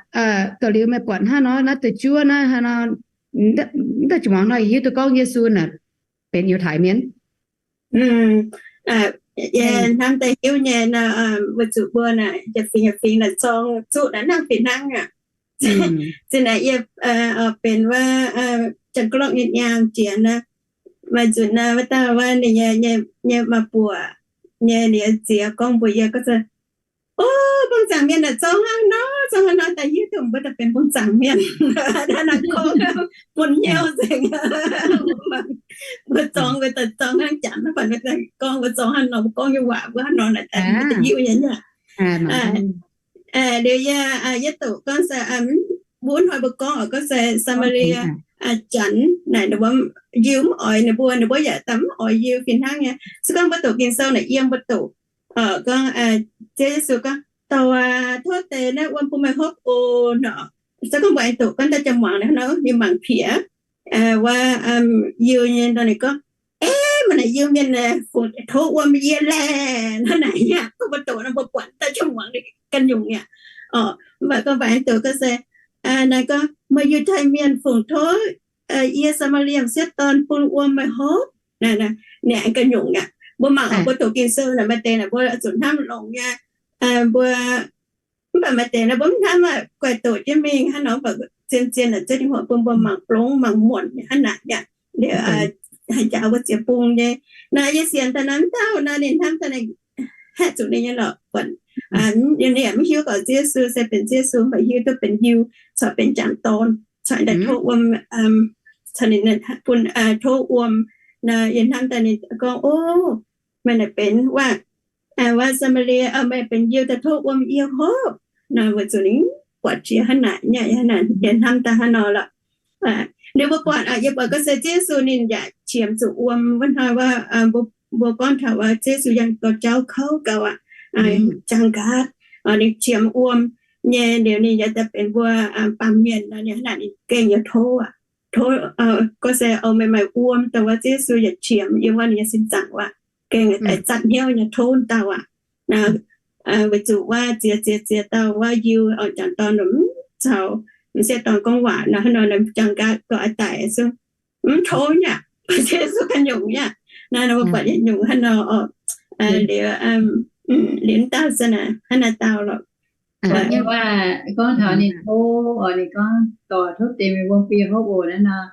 da'liuz meih buatc hnangv nor, naaiv da'juov naaiv, hnangv nor, wuov dauh jien-muangz nor hiuv duqv gorngv Yesu naaic benx Yiutai Mienh. Yie hnamv daaih hiuv nyei nor, weic zuqc mbuo naaic yietc fingx yietc fingx naaic zorng zuqc naaiv hnangv fih hnangv aqv. Zinh naaic yie benx wuov Janx-Gorlorqv nyei nyaanh jiex naaiv, maaih nzunc naaiv wuov dauh wuov ninh nyei, nyei maaih buoc nyei liuz ziex gorngv mbuox yie gorngv se, O, mbungv zaangc mienh naaic zorng hnangv nor, zorng hnangv nor daaih hiuv duqv mbuo daaih benx mbungv zaangc mienh. Naaiv gorngv bun hnyouv nzengc. Mbuo zorng, mbuo daaih zorng hnangv Janx, mv baac gorngv mbuo zorng hnangv nor, mbuo gorngv nyei waac mbuo hnangv nor naaic daaih mbuo daaih hiuv nyei aqv. Liuz yie, yie doqc gorngv se, mbuo hnoi mbuo gorngv oix gorngv se Saa^maa^lie, Janx naaic ninh mbuo yiu mv oix ninh mbuo, ninh mbuo yaac daaih mv oix yiu fih hnangv nyei. Se gorngv mbuo doqc Ging-Sou naaic yiem mbuo doqc gorngv, Ziouv Yesu gorngv, Doic aac, tov deix naaiv wuom bun meih hopv oc nor. Se gorngv mbuo aengx doqc gorngv daaih jien-muangz naaic nor, ninh mangc piex wuov yiu nyei nor ninh gorngv, Eix, maaih naaic yiu mienh fungc tov wuom yie laeh. Hnangv naaic aqv, gorngv mbuo doqc nor mbuo buatc daaih jien-muangz ganh nyungc aqv. Mv baac gorngv mbuo aengx doqc gorngv se, naaic gorngv, Meih Yiutai Mienh fungc tov yie, Saa^maa^lie m'sieqv dorn, bun wuom meih hopv. Naaic ganh nyungc aqv. Mbuo mangc oc, mbuo doqc Ging-Sou naaic maaih deix naaic mbuo zuqc hnamv longx nyei. Mbuo, mv baac maaih deix naaic mbuo mv hnamv aqv, guaih doqc jienv mingh hnangv nor, mv baac zien-zien naaic Ziouv Tin-Hungh bun mbuo mangc blongv mangc muonc hnangv naaic aqv. Liuz haih njaaux mbuo ziex bung nyei. Naaiv yie sienx daaih naaiv dauh naaiv ninh hnamv daaih ninh haeqv zuqc ninh nyei lorqc. Ninh yaac mv hiuv gorqc Ziouv Yesu se benx Ziouv Yesu, mv baac hiuv duqv benx Yiu, corc benx jangc dorn, corc daaih tov wuom, corc ninh bun tov wuom. Naaiv yie hnamv daaih ninh gorngv, O, meih naaic benx wuov, wuov Saa^maa^lie, meih benx Yiu daaih tov wuom yie hopv. Naaiv weic zuqc ninh buatc jiex hnangv naaic nyei, yie hnamv daaih hnangv nor lorqc. Liuz mbuo buatc, yie buatc gorngv se Ziouv Yesu ninh yaac qiemx zuqc wuom. Wuov hnoi wuov, mbuo gorngv taux wuov Ziouv Yesu yangh dorh jauv kouv gaux aqv, jangx nqa'haav, ninh qiemx wuom nyei. Liuz ninh yaac daaih benx mbuo baamh mienh nor, ninh hnangv naaic ninh gengh yaac tov aqv. Tov, gorngv se, O, meih maaih wuom dongh wuov Ziouv Yesu yaac qiemx yiem wuov ninh nyei sin zaangc wuov, gengh daaih zatv hnyouv nyei tov dauh aqv. Naaiv weic zuqc wuov ziex ziex ziex dauh wuov Yiu, jangc dorn mv caux m'sieqv dorn gorngv waac nor, hnangv nor jangx nqa'haav gorx daic se mv tov nyei aqv. Ziouv Yesu ganh nyungc nyei aqv. Naaiv nor mbuo buatc yietc nyungc hnangv nor oc. Liuz, liuz dauh se naaic hnangv naaiv dauh lorqc. Ninh gorngv taux ninh tov oc, ninh gorngv, Doic, tov deix meih wuom bun yie hopv oc naaiv nor.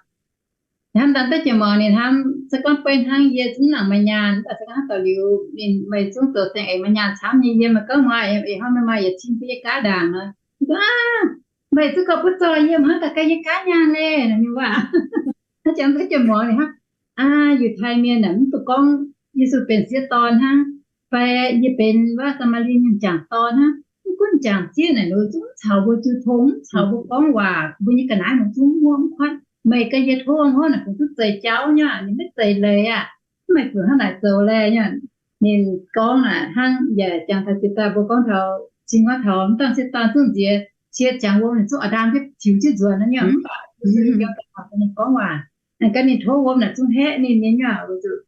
Hnamv daaih da'jiex muangx ninh hnamv, se gorngv beiv hnangv yie zungv nangc maaih nyaanh, mv baac se gorngv da'liuz ninh meih zungv zoux saeng-eix maaih nyaanh camv nyei, yie meih gorngv maaih, ih hnoi meih maaih yietc cin bun yie gaav ndaangc nor, ninh gorngv, Aav, meih zungv gorngv butv zoih yie, mv haaix daaih gaav yie gaav nyaanh naaiv. Ninh waac, hnangv jangx da'jiex muangx ninh hnangv. Aa, Yiutai Mienh aah, mv dungx gorngv Yesu benx sieqv dorn hnangv, fai yie benx wuov Saa^maa^lie Mienh jangc dorn hnangv. Mv gunv jangc zieqv naaic ninh zungv mv caux mbuo jiu tong, mv caux mbuo gorngv waac, mbuo nyei ga'naaiv ninh zungv mv muangv mv kuatv. Meih gan yie tov wuom hnangv naaic, kungx duqv zeix jauv nyei, ninh maiv zeix leiz aqv. Mv baac zuqc hnangv naaic zoux laeh nyei. Ninh gorngv naaic hnangv yaac jangx taux jiex daaih mbuo gorngv taux cin gorngv taux mv dangh sieqv dorn zungv nziex cie jangx wuom, ninh zungv a'ndaam jienv tiux jienv nzuonx naaiv nyei. Mv baac ninh gorngv waac, ganh ninh tov wuom naaic zungv haeqv ninh nyei nyei. Weic zuqc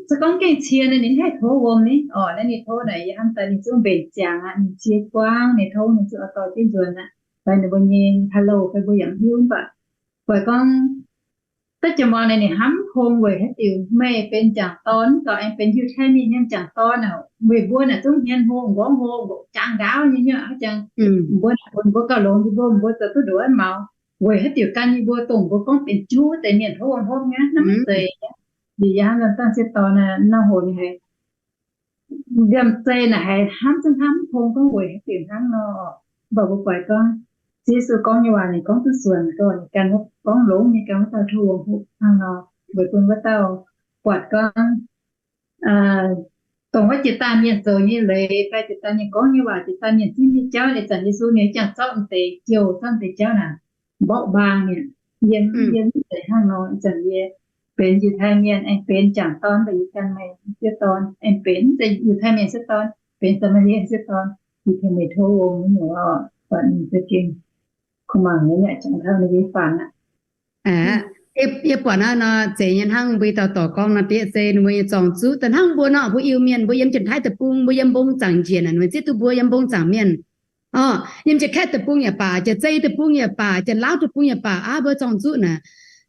se gorngv gengh cie naaic ninh haih tov wuom ni oc. Naaiv ninh tov naaic yie hnamv daaih ninh zungv mbenc ziangx aqv. Ninh cie guangv, ninh tov ninh zungv oix dorh jienv nzuonx aqv. Fai ninh mbuo nyei hello fai mbuo yaac mv hiuv, mv baac weic gorngv da'jiex muangx naaic ninh hnamv kong weic haaix diuc meih benx m'jangc dorn, dorh aengx benx Yiutai Mienh nyei m'jangc dorn aqv. Weic mbuo naaic zungv hmien hlo, m'nqorngv hlo, jangx ndaauv nyei nyei aqv. Jangx mbuo naaic bun mbuo gauh longx, mbuo mbuo zoux duqv ndoqc mv maux. Weic haaix diuc gan yie mbuo dongh mbuo gorngv benx juv deix mienh tov wuom hopv nyei, naaiv maiv zeiz. Liuz yie hnamv dangh sieqv dorn naaiv, nor hoc ninh haiz liemh zeih naaic haiz hnamv zungv hnamv kong gorngv weic haaix diuc hnangv nor. Mv baac mbuo buatc gorngv Ziouv Yesu gorngv nyei waac ninh gorngv duqv suonc, ninh ganh gorngv longx nyei, gan wuov dauh tov wuom hopv hnangv nor, weic bun wuov dauh buatc gorngv dongh wuov jiex daaih mienh zoux nyei leiz fai jiex daaih mienh gorngv nyei waac, jiex daaih mienh zipv nyei jauv, ih zanc Yesu ninh jangx zorqv deix jouh, zorqv deix jauv naaic mborqv mbaang mi'aqv. Yie, yie mv zeiz hnangv nor. Ih zanc yie benx Yiutai Mienh aengx benx m'jangc dorn, mv baac yie gan meih sieqv dorn aengx benx, mv zeiz Yiutai Mienh sieqv dorn, benx Saa^maa^lie sieqv dorn. Yie tengx meih tov wuom nyei oc. Buatc ninh za'gengh kuh mangc nyei, jangx taux ninh nyei faan aqv. Yie buatc naaiv nor zeiz nyei hnangv mbuo dauh dorc gorngv nor, bieqc se ninh mbuo nyei zorng-zuqv daaih hnangv mbuo nor, mbuo Iu-Mienh mbuo yiem Janx-Taiv deic-bung, mbuo yiem Mbong Zaangc Njiec naaic, ninh mbuo zieqv duqv mbuo yiem Mbong Zaangc Mienh. Orqv, yiem Janx-Kaeqv deic-bung yaac baac, Janx-Zei deic-bung yaac baac, Janx-Laauv deic-bung yaac baac, aav, mbuo zorng-zuqv naaic,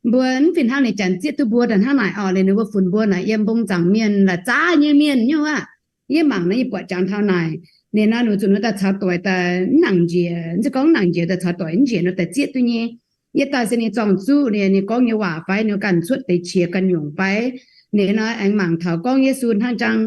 mbuo mv fih hnangv ninh Janx zieqv duqv mbuo daaih hnangv naaic orqc. Liuz ninh mbuo funx mbuo naaic yiem Mbong Zaangc Mienh la'zaav nyei mienh nyungc aqv. Yie mangc naaiv yie buatc jangx taux naaic, ninh nor ninh zuqc nor daaih caux doic daaih mv nangc njiec, mv zeiz gorngv nangc njiec, daaih caux doic mv njiec nor daaih zieqv duqv nyei. Yie daaih se ninh zorng-zuqv, ninh, ninh gorngv nyei waac fai ninh ganh cuotv deix qiex ganh nyungc fai ninh nor aengx mangc taux gorngv Yesu hnangv jangx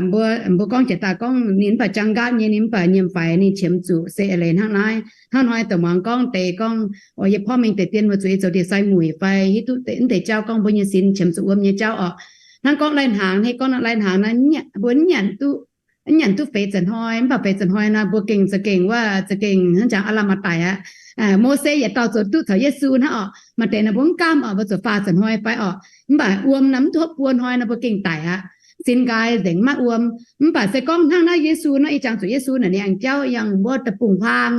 mbuo, mbuo gorngv jiex daaih gorngv ninh mv baac jangx nqaatv nyei, ninh mv baac nyiemc faix ninh qiemx zuqc se eix leiz hnangv naaiv. Hnangv hnoi daaih muangx gorngv deix gorngv, o, yie porv mingh deix dien mbuo zuqc ei zoux ndie-sai muic fai hiuv duqv mv deix jauv gorngv mbuo nyei sin qiemx zuqc wuom nyei jauv orqc. Hnangv gorngv lai-hnaangx, hnangv gorngv lai-hnaangx naaiv, mbuo mv nyanc duqv, mv nyanc duqv feix zanc hnoi, mv baac feix zanc hnoi nor mbuo gengh za'gengh wuov, za'gengh hnangv jangx aav lamh maaih daic aqv. Mose yietc dauh zoux duqv caux Yesu hnangv orqc. Maaih deix nor mbuo mv gaamv orqc, mbuo zuqc faah zanc hnoi fai orqc. Mv baac wuom nor mv duqv hopv buo hnoi nor mbuo gengh daic aqv. Sin nqaai nzengc maiv wuom. Mv baac se gorngv hnangv naaiv Yesu nor, ih jangx zuqc Yesu naaic ninh aengx jauv yangh wuov deic-bung-huaang,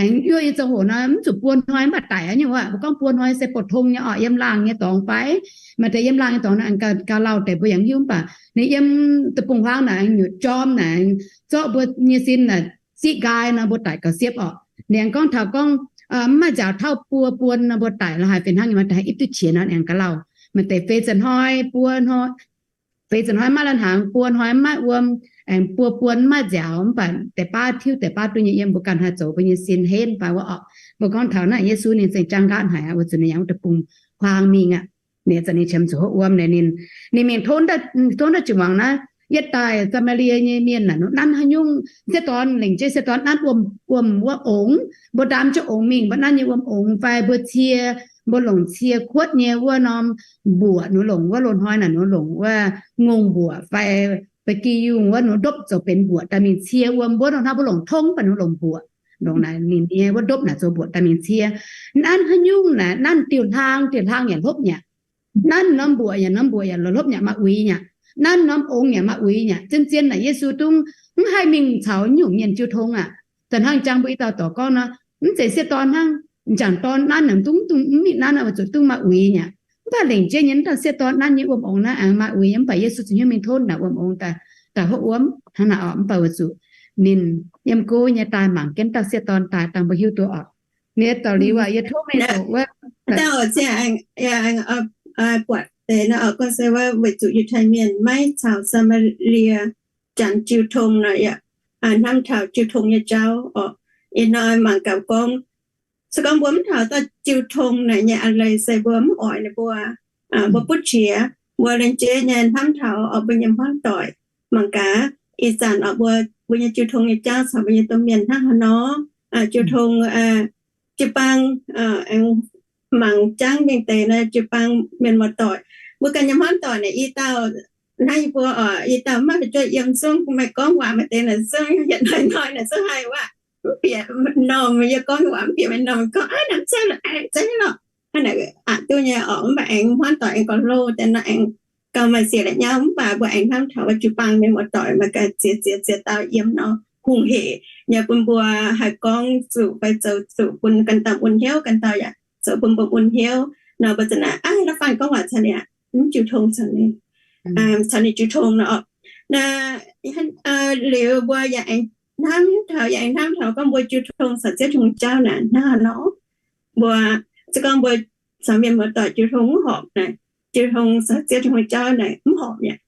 aengx yuoqv nyei ziangh hoc nor mv zuqc buo hnoi mv baac daic aqv nyungc. Mbuo gorngv buo hnoi se bouc tong nyei orqc, yiem laangh nyei dorngx fai. Maaih deix yiem laangh nyei dorngx naaic aengx gauh lauh deix mbuo yaac mv hiuv, mv baac ninh yiem deic-bung-huaang naaic aengx nyutc jorm naaic, zorqv mbuo nyei sin naaic ziqv nqaai nor mbuo daic gauh siepv orqc. Ninh aengx gorngv taux gorngv mv maaih nziaaux tauv buo buon nor mbuo daic lorz haaix fih hnangv nyei, maaih deix haih ipv duqv qiex nor ninh aengx gauh lauh. Maaih deix feix zanc hnoi buo hnoi, feix zanc hnoi maiv lai-hnaangx, buo hnoi maiv wuom, aengx buo buon maiv nziaaux, mv baac deix baav tiuv deix baav duqv nyei yiem mbuo ganh haih zoux mbuo nyei sin henv fai wuov orqc. Mbuo gorngv taux naaiv Yesu ninh zengc jaang nqaatv haic aqv, weic zuqc ninh yangh wuov deic-bung-huaang mingh aqv. Ninh zanc ninh qiemx zuqc hopv wuom naaic, ninh, ninh mingh tov, tov ndaaih jiu-muangx naaiv, yietv daaih Saa^maa^lie nyei mienh naaic, nanv haaix nyungc sieqv dorn lengc jeiv sieqv dorn nanv wuom, wuom wuov ongx, mbuo ndaam jienv ongx mingh, mbuo nanv nyei wuom ongx fai mbuo cie, mbuo longc cie kuotv nyei wuov norm mbuoqc, ninh longc wuov loz-hnoi naaic ninh longc wuov ngongh mbuoqc fai ba'gi yungh wuov ninh ndopv zoux benx mbuoqc daaih mingh cie wuom. Mbuo nor hnangv mbuo longc tong, mv baac ninh longc mbuoqc, longc naaic ninh nyei wuov ndopv naaic zoux mbuoqc daaih mingh cie. Nanv haaix nyungc naaic, nanv diuh hlaang, diuh hlaang yaac hlopv nyei aqv. Nanv norm mbuoqc yaac, norm mbuoqc yaac hlopv nyei aqv, maaih uix nyei aqv. Nanv norm ongx yaac maaih uix nyei aqv. Zien-zien naaic Yesu dungv mv haih mingh caux nyungc mienh jiu tong aqv. Da'hnangv jangx mbuo i dauh dorc gorngv nor, mv zeiz sieqv dorn hnangv, m'jangc dorn nanv naaic dungv, dungv mv mingh nanv aqv, weic zuqc dungv maaih uix nyei aqv. Mv baac lengc jeiv nyei, mv dauh sieqv dorn nanv nyei wuom ongx naaiv aengx maaih uix nyei, mv baac Yesu ziouc hnyouv mingh tov naaic wuom ongx daaih, daaih hopv wuom hnangv naaic orqc. Mv baac weic zuqc ninh yiem gouv nyei daaih mangc jienv dauh sieqv dorn daaih dangh mbuo hiuv duqv orqc. Ninh dorh liuz aac, yie tov meih doqc wuov, buatc deix nor, gorngv se wuov weic zuqc Yiutai Mienh maiv caux Saa^maa^lie Janx jiu tong nor, yaac hnamv taux jiu tong nyei jauv orqc. Ih hnoi mangc gaax gorngv, se gorngv mbuo mv taux dauh jiu tong naaic nyei a'leiz se mbuo mv oix ninh mbuo, mbuo butv qiex, mbuo lengc jeiv nyei hnamv taux orqc mbuo nyei hmuangv doic. Mangc gaax ih zanc orqc mbuo, mbuo nyei jiu tong nyei jauv caux mbuo nyei domh mienh hnangv haaix nor. Jiu tong, jiu-baang aengx mangc jangv mingh deix nor, jiu-baang mienh muoz-doic, mbuo ganh nyei hmuangv doic naaic i dauh naaiv yie mbuo oc, yietc dauh maiv maaih juov yiem zungv, meih gorngv waac maaih deix naaic zungv, yietc hnoi hnoi naaic zungv haih waac mv bieqc normh. Yie gorngv waac mv bieqc meih normh, gorngv, aa, naaiv zeiz lorqc, zeiz lorqc. Hnangv naaic aqc duqv nyei oc, mv baac aengx hmuangv doic aengx gauh hlo deix nor, aengx gauh maaih siec la'nyauv, mv baac mbuo aengx hnamv taux wuov jiu-baang mienh muoz-doic mangc gaax ziex ziex ziex dauh yiem nor hungh hec nyei bun mbuo haih gorngv zuqc fai zoux zuqc bun ganh dauh mun hnyouv, ganh dauh yaac zoux bun mbuo mun hnyouv nor, mbuo za'naaic aav, la'faanh gorngv waac caux ninh aqv, mv jiu tong caux ninh, caux ninh jiu tong nor. Liuz mbuo yaac aengx hnamv taux, yaac aengx hnamv taux gorngv mbuo jiu tong caux Ziouv Tin-Hungh jauv naaic hnangv haaix nor. Mbuo se gorngv mbuo caux mienh muoz-doic jiu tong mv horpc naaic, jiu tong caux Ziouv Tin-Hungh jauv naaic mv horpc mi'aqv.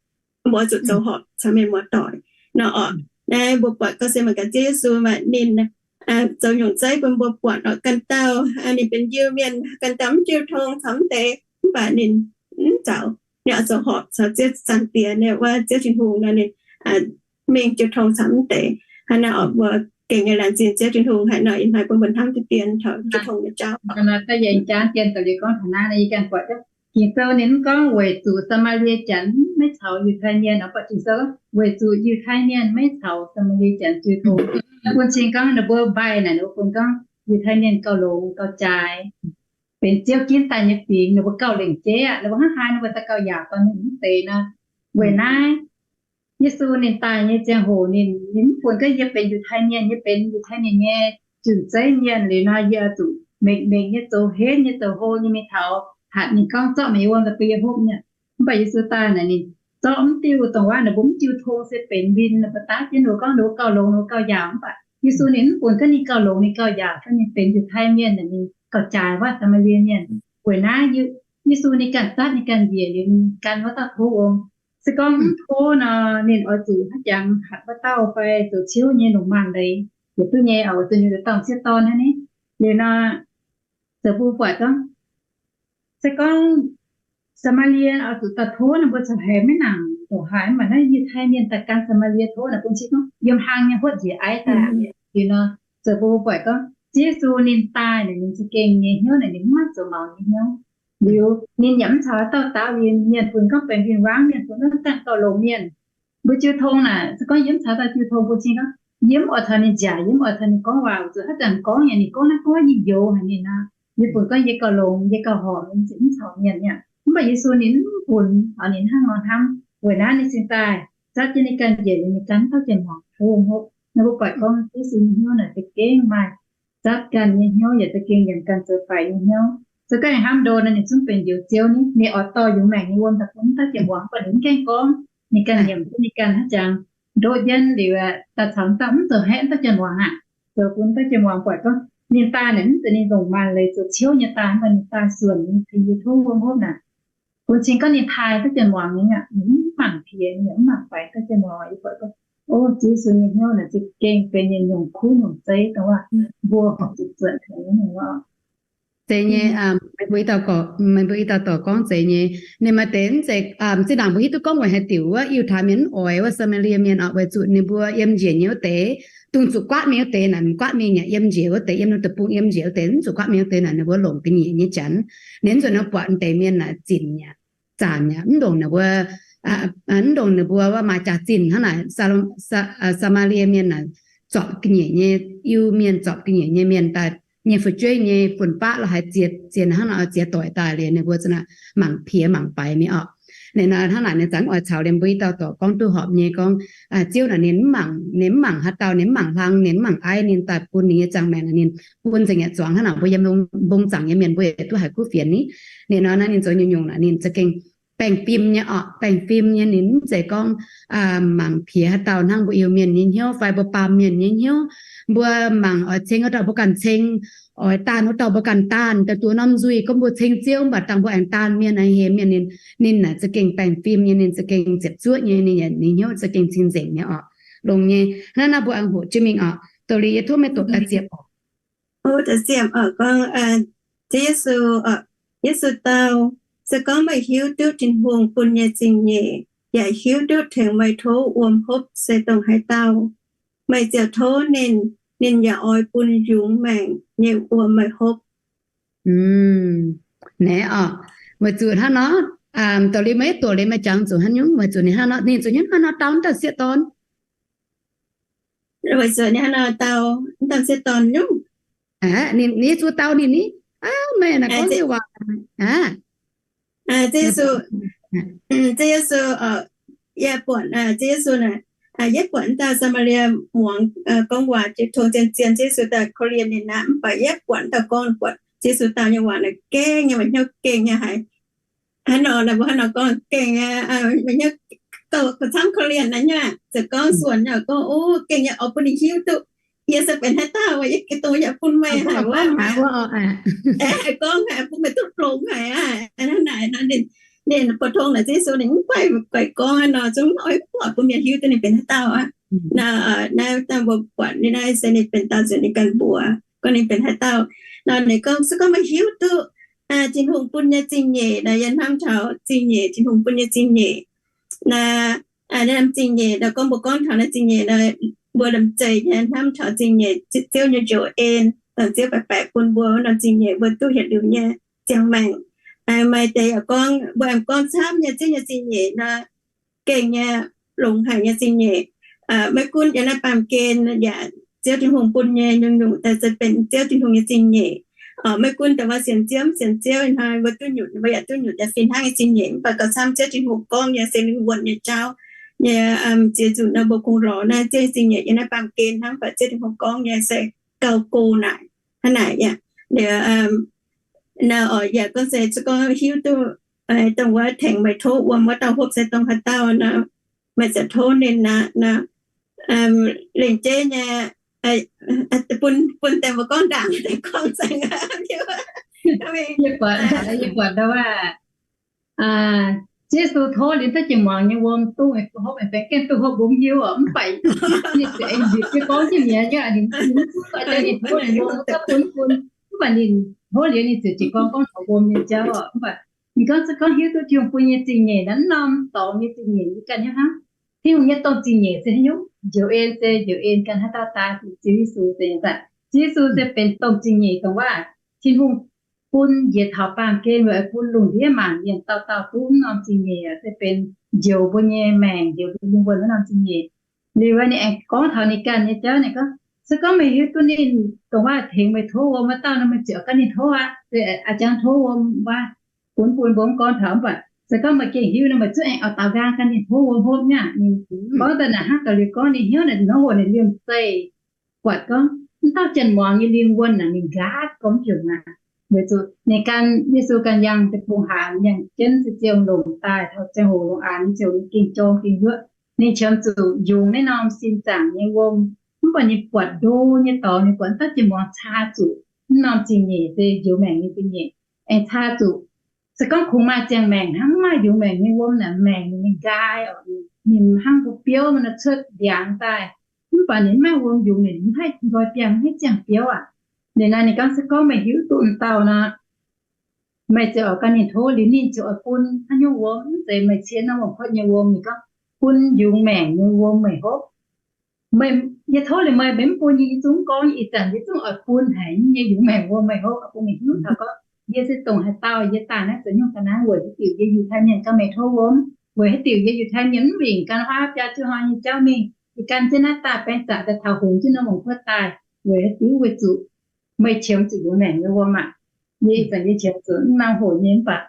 Mbuo zuqc zoux horpc caux mienh muoz-doic nor oc. Naaiv mbuo buatc gorngv se mangc gaax Ziouv Yesu maaih ninh zoux nyungc zeiv bun mbuo buatc oc, ganh dauh ninh benx Iu-Mienh, ganh dauh mv jiu tong caux mv deix, mv baac ninh mv zaux, ninh oix zoux horpc caux Ziouv Zaangc Diex, ninh wuov Ziouv Tin-Hungh nor, ninh mingh jiu tong caux mv deix. Hnangv naaiv oc, mbuo gengh nyei laengz zingh Ziouth Tin-Hungh haaix nor ih hnoi bun mbuo hnamv deix dien taux jiu tong nyei jauv. Ging-Sou ninh mv gorngv weic zuqc Saa^maa^lie Janx maiv caux Yiutai Mienh, weic zuqc Yiutai Mienh maiv caux Saa^maa^lie Janx jiu tong. Bun cing gorngv ninh mbuo mbaih naaic, ninh mbuo bun gorngv Yiutai Mienh gauh longx gauh jaaix, benx Ziouv ginv daaih nyei fingx, ninh mbuo gauh lengc jeiv aqv. Ninh mbuo hnangv haaix ninh mbuo daaih gauh yaac dorh ninh mv deix nor. Weic naaiv Yesu ninh daaih nyei ziangh hoc ninh, ninh mv funx gorngv yie benx Yiutai Mienh, yie benx Yiutai Mienh nyei junc zeiv mienh liuz nor, yie oix zuqc mengh mengh nyei zoux henv nyei zoux hlo nyei mingh taux hatc ninh gorngv zorqv meih nyei wuom daaih bun yie hopv nyei. Mv baac Yesu daaih naaic ninh zorqv mv diuh dongh wuov ninh mbuo mv jiu tong se benx win ninh mbuo daav jienv ninh mbuo gorngv ninh mbuo gauh longx, ninh mbuo gauh yaac. Mv baac Yesu ninh mv funx gorngv ninh gauh longx ninh gauh yaac, gorngv ninh benx Yiutai Mienh naaic ninh gauh jaaix wuov Saa^maa^lie Mienh. Weic naaiv Yesu ninh ganh zatv ninh ganh njiec liuz ninh gan wuov dauh tov wuom. Se gorngv mv tov nor ninh oix zuqc hnangv jangx hatc wuov dauh fai zoux ciouv nyei longc maanc leiz yietc duqv nyei oc, weic zuqc ninh dorngh sieqv dorn hnangv ni. Liuz nor zoux bun buatc gorngv, se gorngv Saa^maa^lie oix zuqc daaih tov ninh mbuo caux haiz maiv nangc ndongc haaix, mv baac naaiv Yiutai Mienh daaih gan Saa^maa^lie tov naaic bun cing gorngv yiem hlang nyei huotv njiec aiv daaih. Liuz nor zoux bun buatc gorngv Ziouv Yesu ninh daaih naaic ninh za'gengh nyei hnyouv naaic ninh mv maaih zoux maux nyei hnyouv. Liuz ninh yaac mv caux haaix dauh daaux, liuz mienh funx gorngv benx win-wangv, mienh funx gorngv ganh gauh longx mienh. Mbuo jiu tong naaic se gorngv yie mv caux dauh jiu tong bun cing gorngv yie mv oix caux ninh nziaauc, yie mv oix caux ninh gorngv waac, weic zuqc haaix zanc gorngv nyei ninh gorngv naaiv gorngv yie youx haic ninh nor, yie funx gorngv yie gauh longx, yie gauh horpc, yie ziouc mv caux mienh mi'aqv. Mv baac Yesu ninh mv funx, ninh hnangv nor hnamv. Weic naaiv ninh cingx daaih zatv jienv ninh ganh njiec liuz ninh gan dauh jien-muangz tov wuom hopv. Nor mbuo buatc gorngv Yesu nyei hnyouv naaic za'gengh maaih zatv ganh nyei hnyouv yaac za'gengh yaac ganh zoux faix nyei hnyouv. Se gorngv hnamv ndo nor ninh zungv benx njoux Ziouv ni, ninh oix dorh yungz maengc nyei wuom daaih bun dauh jien-muangz, mv baac ninh mv gaengh gorngv. Ninh ganh nyiemc duqv ninh ganh hnangv jangx ndoqv jienv liuz daaih caux dauh mv zoux haeqv dauh jien-muangz aqv. Zoux bun dauh jien-muangz buatc gorngv ninh daaih naaic mv zeiz ninh longc maanc leiz zoux ciouv nyei daaih, mv baac ninh daaih suonc ninh tengx yie tov wuom hopv naaic. Bun cing gorngv ninh taaih dauh jien-muangz nyei aqv, ninh mv mangc piex, ninh yaac mv mangc faix dauh jien-muangz. Yie buatc gorngv, o, Ziouv Yesu nyei hnyouv naaic za'gengh benx yietc nyungc kuv nyungc zeiv dongh wuov mbuo horpc zuqc zuotc tengx nyei oc. Zeiz nyei, meih mbuo i dauh gorngv, meih mbuo i dauh dorc gorngv zeiz nyei. Ninh maaih deix mv zeiz, zinh ndaangc mbuo hiuv duqv gorngv weic haaix diuc wuov Yiutai Mienh mv oix wuov Saa^maa^lie Mienh oc, weic zuqc ninh mbuo yiem njiec nyei wuov deix, dongh zuqc guaatv mingh wuov deix naaic mv guaatv mingh aqv. Yiem njiec wuov deix, yiem ninh deic-bung yiem njiec wuo deix mv zuqc guaatv mingh wuov deix naaic ninh mbuo longc ga'nyiec nyei janx. Ninh mv zuqc ninh buatc deix mienh naaic zinc aqv, zanc aqv, mv ndongc ninh mbuo, mv ndongc ninh mbuo wuov maaih jaax-zinh hnangv naaic. Saa^maa^lie Mienh naaic zorpc ga'nyiec nyei Iu-Mienh, zorpc ga'nyiec nyei mienh daaih nyei fu'jueiv nyei fun-faqv lorz haaix ziex ziex hnangv naaic oix ziex doic daaih liuz ninh mbuo za'naaic mangc piex mangc faix mi'aqv oc. Ninh hnangv naaic ninh zungv oix caux liemh mbuo i dauh dorc gorngv duqv horpc nyei gorngv, Ziouv naaic ninh mv mangc, ninh mv mangc haaix dauh, ninh mv mangc hlang, ninh mv mangc aiv, ninh daaih bun ninh nyei ziangh maengc naaic ninh bun nzengc yaac zuangx hnangv naaic mbuo yiem mbong zaangc nyei mienh mbuo yaac duqv haiz kuv fienx ni. Ninh nor naaiv ninh zoux nyungc-nyungc naaic ninh za'gengh baengh fim nyei oc, baengh fim nyei. Ninh mv zeiz gorngv mangc piex haaix dauh hnangv mbuo Iu-Mienh nyei hnyouv fai mbuo baamh mienh nyei hnyouv. Mbuo mangc oix ceng wuov dauh mbuo ganh ceng, oix daanh wuov dauh mbuo ganh daanh, daaih duqv norm nzuih gorngv mbuo ceng Ziouv mv baac dangh mbuo aengx daanh mienh, aengx hemx mienh. Ninh, ninh naaic za'gengh baengh fim nyei, ninh za'gengh ziepc zuoqv nyei, ninh, ninh hnyouv za'gengh cing-nzengc nyei oc. Longx nyei. Hnangv naaiv mbuo aengx hoqc jienv mingh oc. Doz-Leiz, yie tov meih doqc da'ziepc oc. Gorngv Ziouv Yesu, Yesu dau, se gorngv meih hiuv duqv Tin-Hungh bun nyei zingh nyeic yaac hiuv duqv tengx meih tov wuom hopv se dongh haaix dauh, meih ziouc tov ninh, ninh yaac oix bun yungz maengc nyei wuom meih hopv. Naaiv oc, weic zuqc hnangv nor, Doz-leiz meih duqv leiz meih jangx zuqc haaix nyungc, weic zuqc ninh hnangv nor, ninh zuqc hnangv nor dau wuov dauh sieqv dorn. Weic zuqc ninh hnangv nor dau wuov dauh sieqv dorn nyungc. Ninh, Yesu dau ninh ni, meih naaic gorngv nyei waac aqv. Ziouv Yesu, Ziouv Yesu, yie buatc, Ziouv Yesu naaic, yie buatc wuov dauh Saa^maa^lie muangx gorngv waac jiex tong zien-zien, Ziouv Yesu daaih korv-lienh ninh aqv. Mv baac yie buatc wuov dauh gorngv, buatc Ziouv Yesu dau nyei waac naaic gengh nyei, maaih hnyouv gengh nyei haic. Hnangv nor, mbuo hnangv nor gorngv gengh nyei, maaih hnyouv gauh camv korv-lienh naaiv nyei. Ziouc gorngv suonc nyei gorngv, o, gengh nyei oix bun ninh hiuv duqv yie se benx haaix dauh, yie gengh dongh yaac bun meih haic wuov. Gorngv haic bun meih duqv longx haic aqv. Hnangv naaic nor, ninh, ninh pou-tong naaic Ziouv Yesu ninh mv guaix, guaix gorngv nor, zungv oix buatc bun mienh hiuv duqv ninh benx haaix dauh aqv. Naaiv dangh mbuo buatc ninh naaiv se ninh benx dauh nzuonx ninh ganh mbuox gorngv ninh benx haaix dauh. Nor ninh gorngv, se gorngv meih hiuv duqv Tin-Hungh bun nyei zingh nyeic nor, yie hnamv taux zingh nyeic, Tin-Hungh bun nyei zingh nyeic. Naaiv, naaiv zingh nyeic nor, gorngv mbuo gorngv taux naaiv zingh nyeic nor, mbuo lomh zeih nyei hnamv taux zingh nyeic Ziouv nyei njoux en, dongh Ziouv baeqc baeqc bun mbuo wuov norm zingh nyeic, mbuo duqv yietc liuz nyei ziangh maengc. Maaih deix yaac gorngv, mbuo aengx gorngv camv nyei Ziouv nyei zingh nyeic nor, gengh nyei, longx haic nyei zingh nyeic. Maiv gunv yiem naaiv baamh gen yaac Ziouv Tin-Hungh bun nyei nyungc-nyungc daaih se benx Ziouv Tin-Hungh nyei zingh nyeic. Maiv gunv dongh wuov sienx Ziouv mv sienx Ziouv hnoi, mbuo duqv nyutc, mbuo yaac duqv nyutc daaih fih hnangv nyei zingh nyeic. Mv baac gauh camv Ziouv Tin-Hungh gorngv nyei se lingh wuonh nyei jauv nyei ziex nzunc nor, mbuo kungx lorz naaiv Ziouv nyei zingh nyeic yiem naaiv baamh gen hnangv. Mv baac Ziouv Tin-Hungh gorngv nyei se gauh go naaic hnangv naaic aqv. Liuz, naaiv oc, yaac gorngv se, se gorngv hiuv duqv dongh wuov tengx meih tov wuom wuov dauh hopv se dongh haaix dauh nor, meih ziouc tov ninh aqv. Lengc jeiv nyei, bun, bun deix mbuo gorngv ndaangc deix gorngv nzengc. Yie buatc, yie buatc ndau aac, Yesu tov liuz daaih jiex muangx nyei wuom duqv hopv, benx gengh duqv hopv mbuo mv hiuv oc. Mv baac ninh ziouc aengx nzipc jienv gorngv jienv mi'aqv, ninh mv zuqc ninh tov wuom, ninh gauh bun bun. Mv baac ninh tov liuz ninh ziouc jiez gorn gorngv taux wuom nyei jauv oc. Mv baac ninh gorngv se gorngv hiuv duqv Tin-Hungh bun nyei zingh nyeic naaiv, norm dorngx nyei zingh nyeic nyei ganh hnangv. Tin-Hungh nyei dongh zingh nyeic se haaix nyungc? Njoux en se njoux en ganh haaix dauh daaih, Ziouv Yesu se nyei daaih. Ziouv Yesu se benx dongh zingh nyeic dongh waac Tin-Hungh bun njiec taux baamh gen weic bun lungh ndiev mangc mienh dauh dauh duqv wuov norm zingh nyeic, se benx njoux mbuo nyei maengc, njoux mbuo nyei wuonh wuov norm zingh nyeic. Liuz ninh aengx gorngv taux ninh ganh nyei jauv, ninh gorngv, se gorngv meih hiuv duqv ninh dongh waac tengx meih tov wuom wuov dauh nor, meih ziouc gan ninh tov aqv. Se a'jang tov wuom wuov, bun bun mbuo mv gorngv taux. Mv baac se gorngv meih gengh hiuv nor, meih zungv aengx oix daaux nqaang gan ninh tov wuom hopv nyei aqv. Ninh gorngv daaih naaic hnangv gaax liuz gorngv ninh hnyouv naaic hnangv hoc ninh liemh zeih buatc gorngv mv dauh janx-muangz nyei lingh wuonh naaic ninh nqaatv gorngv mv jomc aqv. Weic zuqc ninh gan Yesu ganh yangh deic-bung haaix, yangh jienv se ziouc longc daaih taux ziangh hoc longx aqv, ninh ziouc gengh jorm gengh yuoqv. Ninh qiemx zuqc yungz naaiv norm sin zaangc nyei wuom. Mv baac ninh buatc ndo nyei dorngx, ninh buatc mv dauh janx-muangz caa zuqc mv norm zingh nyeic, se njoux maengc nyei zingh nyeic, aengx caa zuqc se gorngv kungx maaih ziangh maengc hnangv, mv maaih yungz maengc nyei wuom naaic, maengc ninh nqaai oc. Ninh hnangv mbuo biouv nor cuotv ndiangx daaih, mv baac ninh mv maaih wuom yungz, ninh mv haih nqoi biangh, mv haih ziangh biouv aqv. Liuz naaiv ninh gorngv se gorngv meih hiuv duqv dauh nor, meih ziouc oix gan ninh tov, liuz ninh ziouc oix bun haaix nyungc wuom, mv zeiz meih cien norm wuom-kuotv nyei wuom. Ninh gorngv bun yungz maengc nyei wuom meih hopv. Meih, yie tov liuz meih, meih mv bun yie, yie zungv gorngv, ih zanc yie zungv oix bun haic nyei yungz maengc wuom meih hopv, bun meih hiuv taux gorngv yie se dongh haaix dauh, yie daaih naaiv zoux nyungc ga'naaiv weic haaix diuc yie Yiutai Mienh, gan meih tov wuom. Weic haaix diuc yie Yiutai Mienh mv wingc gan huaav biaa juqv hnoi nyei jauv mingh, yie gan jienv naaiv daaih baeng zaqc daaih taux hungx jienv norm wuom-kuotv daaih. Weic haaix diuc? Weic zuqc meih qiemx zuqc yungz maengc nyei wuom aqv. Yie ih zanc yie qiemx zuqc mv nangc hoc nyei, mv baac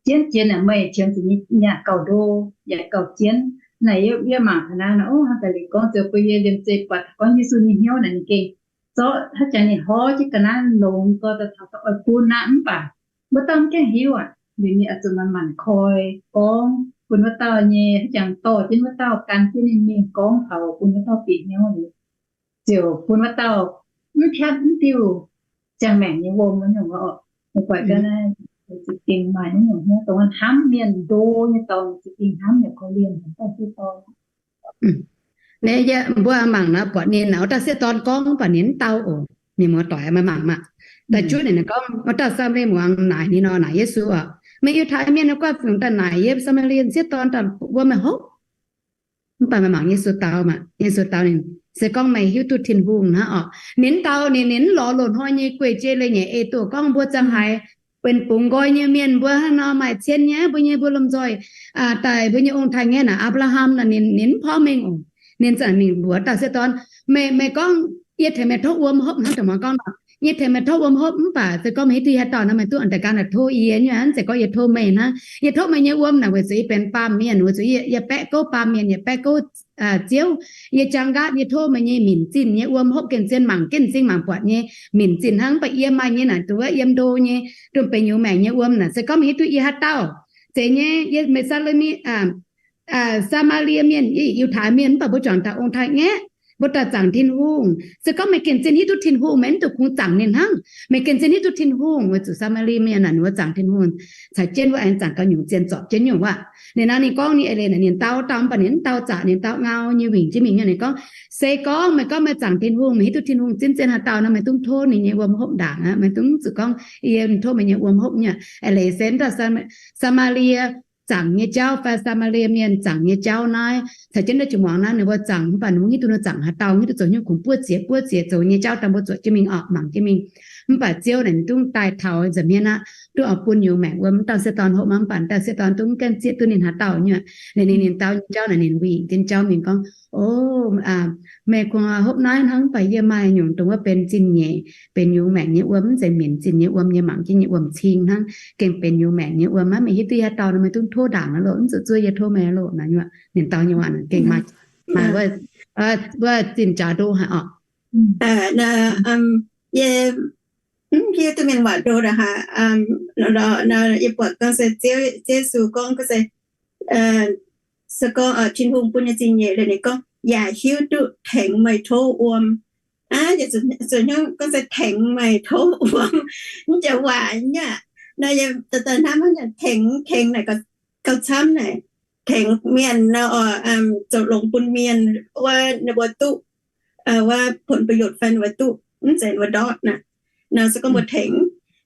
jienv jiex naaic meih qiemx zuqc yaac gauh ndo, yaac gauh jienv. Naaic yie, yie mangc taux naaiv nor, ov, hnangv daaih liuz gorngv zoux bun yie liemh zeih buatc taux gorngv Yesu nyei hnyouv naaic ninh gengh zorqv haaix jangx ninh horv jienv ga'naaiv longx gorx daaih taux oix bun aqv, mv baac wuov dauh mv gaengh hiuv aqv. Liuz ninh oix zuqc manc-manc koi gorngv bun wuov dauh nyei haaix jangx dorh jienv wuov dauh gan jienv ninh mingh gorngv taux bun wuov dauh bieqc hnyouv liuz, ziouc bun wuov dauh mv piatv mv diuh ziangh maengc nyei wuom wuov nyungc oc. Meih buatc ga'naaiv za'gengh maaih naaiv nyungc hnyouv dongh hnamv mienh ndo nyei dorngx, za'gengh hnamv yaac korv-lienh haic dauh sieqv dorn. Naaiv yie mbuo mangc nor, buatc ninh naaic wuov dauh sieqv dorn gorngv, mv baac ninh mv dau oc. Mienh muoz-doic, meih mangc maah! Da'juov ninh gorngv, wuov dauh Saa^maa^lie muangx naaic ninh nor, naaic Yesu oc, meih Yiutai Mienh nyei guanh fungc daaih naaic yie Saa^maa^lie sieqv dorn daaih wuom meih hopv? Mv baac meih mangc Yesu dau maah! Yesu dau ninh, se gorngv meih hiuv duqv Tin-Hungh hnangv oc. Ninh mv dau, ninh, ninh mv lorz loz-hnoi nyei guei-jei leiz-nyeic ei duqv gorngv mbuo ziangh haaix benx bungx nqoi nyei mienh mbuo hnangv nor maaih cien nyei, mbuo nyei mbuo lomh nzoih daaih mbuo nyei ong-taaix-ngaeqv naaic, Apc^laa^ham naaic ninh mv porv mengh oc. Ninh za'gengh mingh mbuox dauh sieqv dorn, meih, meih gorngv yie tengx meih tov wuom hopv hnangv, dongh muangx gorngv nor, yie tengx meih tov wuom hopv mv baac se gorngv meih hiuv duqv haaix dauh nor meih duqv a'deix gan naaic tov yie nyei, mv zeiz gorngv yie tov meih hnangv. Yie tov meih nyei wuom naaic weic zuqc yie benx baamh mienh, weic zuqc yie, yie baeqv gouv baamh mienh, yie baeqv gouv ziouv. Yie jangx nqaatv, yie tov meih nyei minc zinh nyei wuom hopv, gengh zien mangc, gengh m'zing mangc buatc nyei minc zinh hnangv. Mv baac yie maaih nyei naaic, dongh wuov yiem ndo nyei, dongh benx nyungc maengc nyei wuom naaic, se gorngv meih hiuv duqv yie haaix dauh. Zeiz nyei, yie, meih Saa^lo^mi, Saa^maa^lie Mienh, Yiutai Mienh, mv baac mbuo juangc dauh ong-taaix-ngaeqv, mbuo daaih zaangc Tin-Hungh. Se gorngv meih gengh zien hiuv duqv Tin-Hungh, meih mv dungx kungx zaangc ninh hnangv. Meih gengh zien hiuv duqv Tin-Hungh, weic zuqc Saa^maa^lie Mienh naaic ninh mbuo zaangc Tin-Hungh caux jienv wuov aengx zaangc gauh nyungc zien zorpc jienv nyungc wuov. Ninh naaiv ninh gorngv ninh eix leiz naaic ninh dau dauh, mv baac ninh mv dau zaqc, ninh dau ngau nyei wingc jienv mingh nyei. Ninh gorngv, se gorngv meih gorngv meih zaangc Tin-Hungh, meih hiuv duqv Tin-Hungh zien zien haaix dauh nor, meih dungx tov ninh nyei wuom hopv ndaangc aqv. Meih dungx zuqc gorngv, yie tov meih nyei wuom hopv nyei. Eix leiz se dauh Saa^maa^lie zaangc nyei jauv fai Saa^maa^lie Mienh zaangc nyei jauv naaiv, caux jienv naaiv jiex muangx naaiv ninh mbuo zaangc, mv baac ninh mbuo hiuv duqv ninh zaangc haaix dauh, hiuv duqv zoux nyungc kungx buov ziex buov ziex zoux nyei jauv daaih mbuo zuoqc jienv mingh orqc, mangc jienv mingh. Mv baac Ziouv naaic ninh dungv daaih taux nza'hmien aqv, duqv oix bun nyungc maengc wuom. Dauh sieqv dorn hopv mv baac dauh sieqv dorn dungv gaengh zieqv duqv ninh haaix dauh nyei. Ninh, ninh, ninh dau nyei jauv naaic ninh wingc jienv jauv mingh gorngv, O, meih kungx hopv naaiv hnangv, mv baac yie maaih nyungc dongh wuov benx zinh nyeic, benx nyungc maengc nyei wuom, mv zeiz minc zinh nyei wuom nyei, mangc jienv nyei wuom-cing hnangv, gengh benx nyungc maengc nyei wuom aqv. Meih hiuv duqv haaix dauh nor meih dungx tov ndaangc aqv loh, mv zuqc zuov yie tov meih aqv loh. Ninh dau nyei waac gengh maaih, maaih wuov zinh jaax ndo haic orqc. Yie mv hiuv duqv mienh waac ndo haic. Yie buatc gorngv se Ziouv Yesu gorngv, gorngv se, se gorngv Tin-Hungh bun nyei zingh nyeic liuz ninh gorngv, yaac hiuv duqv tengx meih tov wuom. Aa, yie zuqc hnyouv gorngv se tengx meih tov wuom, mv jiex waac nyei. Nor yie daaih hnamv hnangv tengx, tengx naaic gauh camv naaic, tengx mienh nor, zoux longx bun mienh wuov, ninh mbuo duqv wuov ผลประโยชน์ fai ninh mbuo duqv mv zeiz ninh mbuo ndortv naaic. Nor se gorngv mbuo tengx,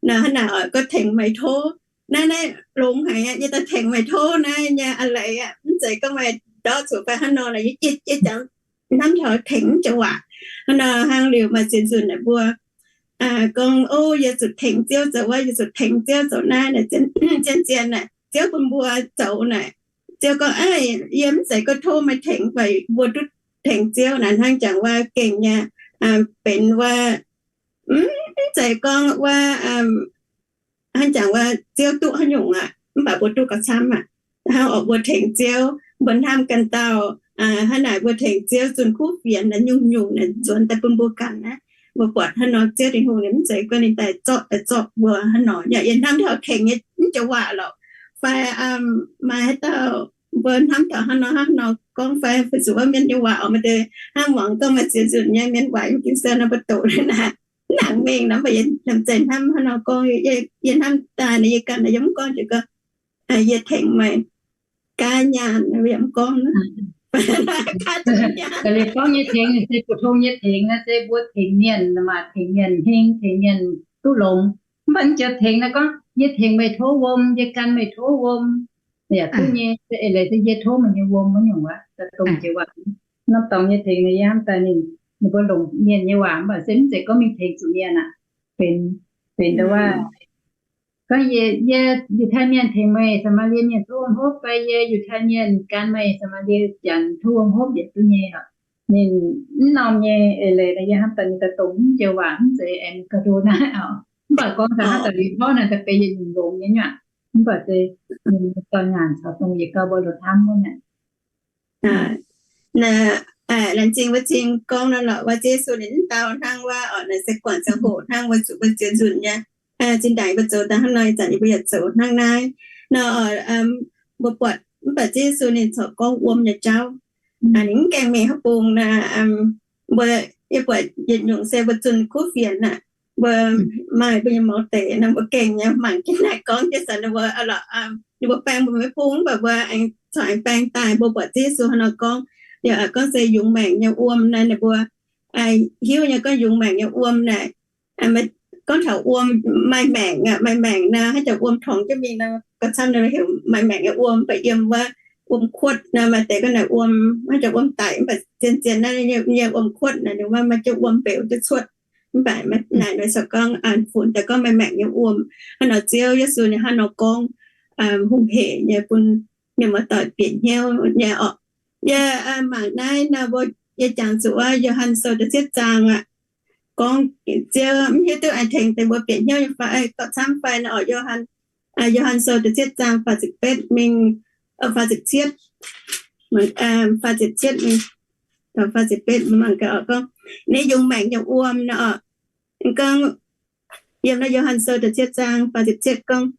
nor hnangv naaic oc, gorngv tengx meih tov. Naaiv, naaiv longx haic aqv, yie daaih tengx meih tov naaiv nyei a'leiz aqv, mv zeiz gorngv meih ndortv zuqc fai hnangv nor. Yie, yie jangx hnamv taux tengx mv jiex waac. Hnangv nor hnangv liuz maaih ziex nzunc naaic mbuo gorngv, O, yie zuqc tengx Ziouv zoux wuov, yie zuqc tengx Ziouv zoux naaiv naaic, zien zien naaic, Ziouv bun mbuo zoux naaic. Ziouv gorngv, Aav, yie mv zeiz gorngv tov meih tengx, mv baac mbuo duqv tengx Ziouv naaic. Hnangv jangx wuov gengh nyei, benx wuov, mv zeiz gorngv wuov, hnangv jangx wuov Ziouv duqv haaix nyungc aqv, mv baac mbuo duqv gauh camv aqv. Hnangv oc, mbuo tengx Ziouv, mbuo hnamv ganh dauh, hnangv naaic mbuo tengx Ziouv zunh kuv fienx naaic, nyungc-nyungc naaic nzuonx daaih bun mbuo ganh aqv. Mbuo buatc hnangv nor Ziouv Tin-Hungh ninh mv zeiz gorngv ninh daaih zorqv, daaih zorqv mbuo hnangv nor. Yaac yie hnamv taux tengx nyei mv jiex waac lorqc. Fai maaih haaix dauh mbuo hnamv taux hnangv nor, hnangv nor gorngv fai, fai zuqc wuov mienh nyei waac oc, maaih deix hnangv muangx gorngv maaih ziex nzunc nyei mienh waac yiem Ging-Sou nor mbuo doqc naaic, mv nangc mengh nor, mv baac yie zeiz hnamv hnangv nor gorngv, yie hnamv daaih naaic yie ganh naaic yie mv gorngv jiex gorngv, Yie tengx meih, gaav nyaanh, yie mv gorngv. Gorngv nyei tengx se phổ thông nyei tengx naaiv se mbuo tengx mienh, maaih tengx mienh heng, tengx mienh duqv longx. Mv baac mv jiex tengx naaiv gorngv, Yie tengx meih tov wuom, yie gan meih tov wuom. Yaac duqv nyei, se eix leiz se yie tov meih nyei wuom wuov nyungc wuov, dongh jiex waac. Norm dorngx nyei tengx naaic yie hnamv daaih ninh, ninh mbuo longc mienh nyei waac, mv baac se mv zeiz gorngv mingh tengx zuqc mienh aqv. Benx, benx da'wuov gorngv, Yie, yie Yiutai Mienh tengx meih Saa^maa^lie Mienh tov wuom hopv, fai yie Yiutai Mienh gan meih Saa^maa^lie Janx tov wuom hopv yietc duqv nyei oc. Ninh mv norm nyei eix leiz naaic yie hnamv daaih ninh daaih dongh mv jiex waac, mv zeiz aengx ga'ndo naaiv oc. Mv baac gorngv daaih hnangv daaih liuz tov naaic daaih benx yietc nyungc longx nyei nyuoqc. Mv baac se ninh dorh nyaanh caux dongh yietc gauh mbuo loz hnamv wuov naaic. Laengz zingh wuov cing gorngv nor lorqc, wuov Ziouv Yesu ninh mv dau hnangv wuov oc, naaic se guangc ziangh hoc hnangv wuov, zuqc mbuo ziex nzunc nyei zinh ndaangc mbuo zoux daaih hnangv nor, ih zanc yie mbuo yaac zoux hnangv naaiv nor. Mbuo buatc mv baac Ziouv Yesu ninh corc gorngv wuom nyei jauv. Ninh mv gaengh mingh haaix bung naaic, mbuo, yie buatc yietc nyungc se mbuo zunh kuv fienx naaic, mbuo maaih mbuo nyei mouz deix nor, mbuo gengh nyei mangc jienv naaic gorngv jienv zanc ninh mbuo, ninh mbuo baeng mbuo maiv bung, mv baac mbuo aengx corc aengx baeng daaih. Mbuo buatc Ziouv Yesu hnangv nor gorngv, gorngv se yungz maengc nyei wuom naaic, ninh mbuo hiuv nyei gorngv yungz maengc nyei wuom naaic, gorngv taux wuom maaih maengc, maaih maengc nor, haaix jaax wuom torngx jienv mingh nor, gauh camv nor heuc maaih maengc nyei wuom. Mv baac yiem wuov wuom kuotv nor, maaih deix gorngv naaic wuom, haaix jaax wuom daic, mv baac zien-zien naaiv nyei wuom kuotv naaic, ninh mbuo maaih jienv wuom mbeux jienv cuotv. Mv baac naaic nor se gorngv funx daaih gorngv maaih maengc nyei wuom. Hnangv nor Ziouv Yesu ninh hnangv nor gorngv hungh hec nyei bun mienh muoz-doic bieqc hnyouv nyei orqc. Yie mangc naaiv nor mbuo yie jangx zuqc wuov Yo^han Sou da'cietv zaang aqv. Gorngv Ziouv mv hiuv duqv aengx tengx deix mbuo bieqc hnyouv nyei fai, gorqv camv fai nor orqc. Yo^han Sou da'cietv zaang faah ziepc betv mingh, faah ziepc cietv, faah ziepc cietv mingh, faah ziepc betv mangc gaax orqc, gorngv ninh yungz maengc nyei wuom nor orqc. Gorngv yiem naaiv Yo^han Sou da'cietv zaang faah ziepc cietv gorngv,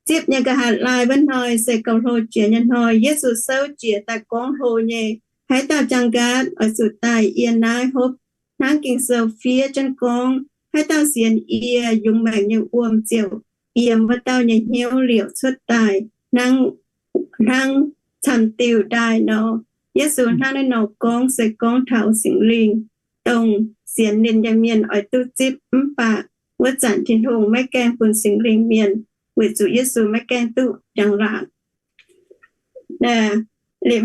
Zipv nyei nqa'haav laai wuov hnoi se gauh hlo jiex nyei hnoi. Yesu souv jiez daaih gorngv hlo nyei, Haaix dauh jaang nqaatv oix zuqc daaih yie naaiv hopv. Hnangv Ging-Sou fiev jienv gorngv, Haaix dauh sienx yie, yungz maengc nyei wuom ziouc yiem wuov dauh nyei hnyouv liouc cuotv daaih, hnangv camv diuh ndaaih nor. Yesu hnangv naaiv nor gorngv se gorngv taux Singx Lingh, dongh sienx ninh nyei mienh oix duqv zipv. Mv baac wuov zanc Tin-Hungh maiv gaengh bun Singx Lingh mienh, weic zuqc Yesu maiv gaengh duqv njang-laangc. Liuz,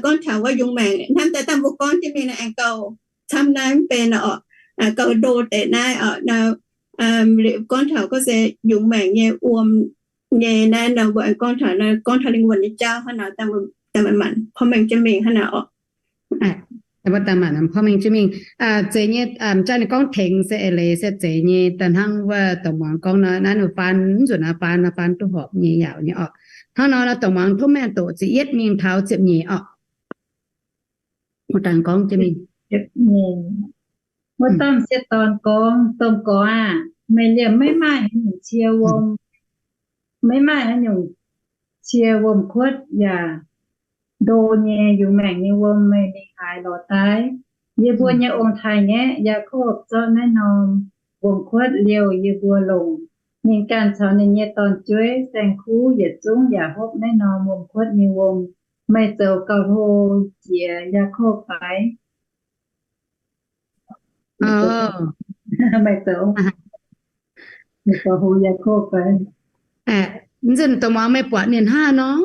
gorngv taux wuov yungz maengc hnamv daaih dangh mbuo gorngv jienv mingh naaiv aengx gauh camv naaiv mv benx orqc, gauh ndo deix naaiv orqc. Liuz gorngv taux gorngv se yungz maengc nyei wuom nyei naaiv nor mbuo aengx gorngv taux, gorngv taux lingh wuonh nyei jauv hnangv nor, dangh mbuo maanc porv mengh jienv mingh hnangv nor orqc. Mbuo dangh maanc porv mengh jienv mingh. Zeiz nyei, jaav ninh gorngv tengx se eix leiz se zeiz nyei, daaih hnangv wuov dongh muangx gorngv nor, naaiv nor faan mv nzunc nor faan nor faan duqv horpc nyei yaac nyei orqc. Hnangv nor nor dongh muangx tov mengh doqc ziepc yietv mingh taux ziepc nyeic orqc. Wuov dauh m'sieqv dorn gorngv, Domh Gorx aah! Meih liemh maiv maaih haaix nyungc cie wuom, maiv maaih haaix nyungc cie wuom-kuotv yaac ndo nyei yungz maengc nyei wuom meih mingh haaix lorz daaih? Yie mbuo nyei ong-taaix-ngaeqv Yaakopv zorqv naaiv norm wuom-kuotv liouh yie mbuo longc. Ninh ganh caux ninh nyei dorn-jueiv saeng-kuv yietc zungv yaac hopv naaiv norm wuom-kuotv nyei wuom. Meih zoux gauh hlo jiex Yaakopv fai? Meih zoux, meih zoux hlo Yaakopv fai? Mv nzunc dongh muangx meih buatc ninh hnangv nor.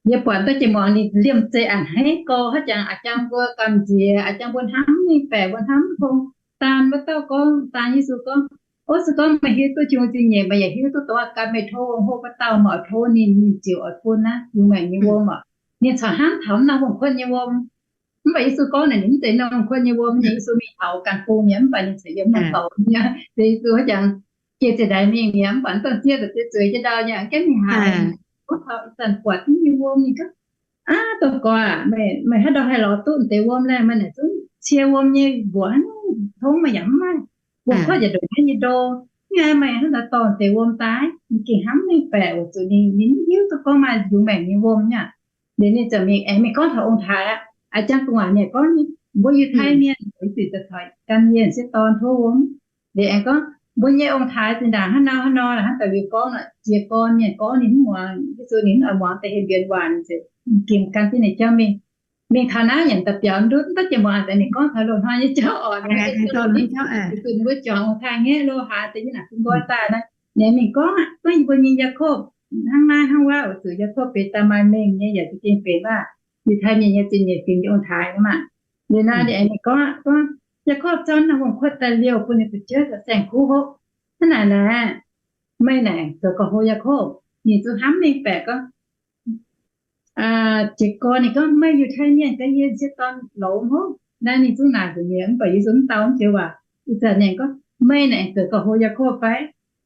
Yie buatc duqv jiex muangx ninh liemh zeih a'hneiv gorx, haaix jangx a'jang mbuo gamh nziex, a'jang mbuo hnamv mengh baeqc, mbuo hnamv tong daan wuov dauh gorngv, daan Yesu gorngv, Ov, se gorngv meih hiuv duqv Tin-Hungh zingh nyeic, meih yaac hiuv duqv dongh ganh meih tov hopv wuov dauh, meih oix tov ninh, ninh ziouc oix bun naaiv yungz maengc nyei wuom oc. Ninh corc hnamv taux norm wuom-kuotv nyei wuom. Mv baac Yesu gorngv naaic ninh mv zeiz norm wuom-kuotv nyei wuom, ninh Yesu mingh taux ganh bung mi'aqv, mv baac ninh corc yiem norm dorngx mi'aqv. Yesu haaix jangx jiex zinh ndaangc mingh mi'aqv, mv baac mv dorh zieqv, dorh zieqv zueiz jienv ndau nyei, gaengh mingh haaix, tov taux ih zanc buatc jienv nyei wuom. Ninh gorngv, Aav, domh gorx aah, meih haaix ndau haih lorz duqv deix wuom laeh? Meih naaic zungv cie wuom nyei mbuoqc hnangv, tongv meih yaac mv maaih. Wuom-kuotv yaac ndongc naaiv nyei ndo. Hnangv naaiv meih hnangv naaiv dorh deix wuom daaih, ninh gengh hnamv mengh baeqc weic zuqc ninh, ninh mv hiuv duqv gorngv maaih yungz maengc nyei wuom nyei aqv. Liuz ninh ziouc mingh aengx mingh gorngv taux ong-taaix aqv. A'jang gu'nguaaic ninh gorngv, Mbuo Yiutai Mienh oix zuqc daaih caux ganh mienh sieqv dorn tov wuom. Liuz aengx gorngv, Mbuo nyei ong-taaix zinh ndaangc hnangv nor hnangv nor, hnangv daaih liuz gorngv nor, jiez gorn mienh gorngv ninh mv muangx Yesu, ninh mv oix muangx deix heh mbienx waac, ninh ziouc mingh ganh jienv ninh jauv mingh. Mingh taux naaiv yaac daaih biaux ndutv, mv duqv jiex muangx deix ninh gorngv taux loz-hnoi nyei jauv oc. Ninh mbuo juangc ong-taaix-ngaeqv lo haaix deix nyei naaic bun nqoi daaih naaiv, ninh mingh gorngv aqv, gorngv yie mbuo nyei Yaakopv hnangv naaiv hnangv wuov, weic zuqc Yaakopv benx daaih maaih mengh nyei, yaac za'gengh benx wuov Yiutai Mienh nyei zingh nyeic fingx nyei ong-taaix aqv maah. Liuz naaiv ninh aengx mingh gorngv aqv, gorngv, Yaakopv zorqv norm wuom-kuotv daaih liouh bun ninh fu'jueiv caux saeng-kuv hopv. Hnangv naaic naaic, meih naaic zoux gauh hlo Yaakopv. Ninh zungv hnamv mengh baeqc gorngv, jiez gorn ninh gorngv, Meih Yiutai Mienh gaax, yie sieqv dorn loz hopv. Naaiv ninh zungv naaic nzengc mi'aqv, mv baac Yesu mv dau mv joux waac. Ih zanc ninh gorngv, Meih naaic zoux gauh hlo Yaakopv fai?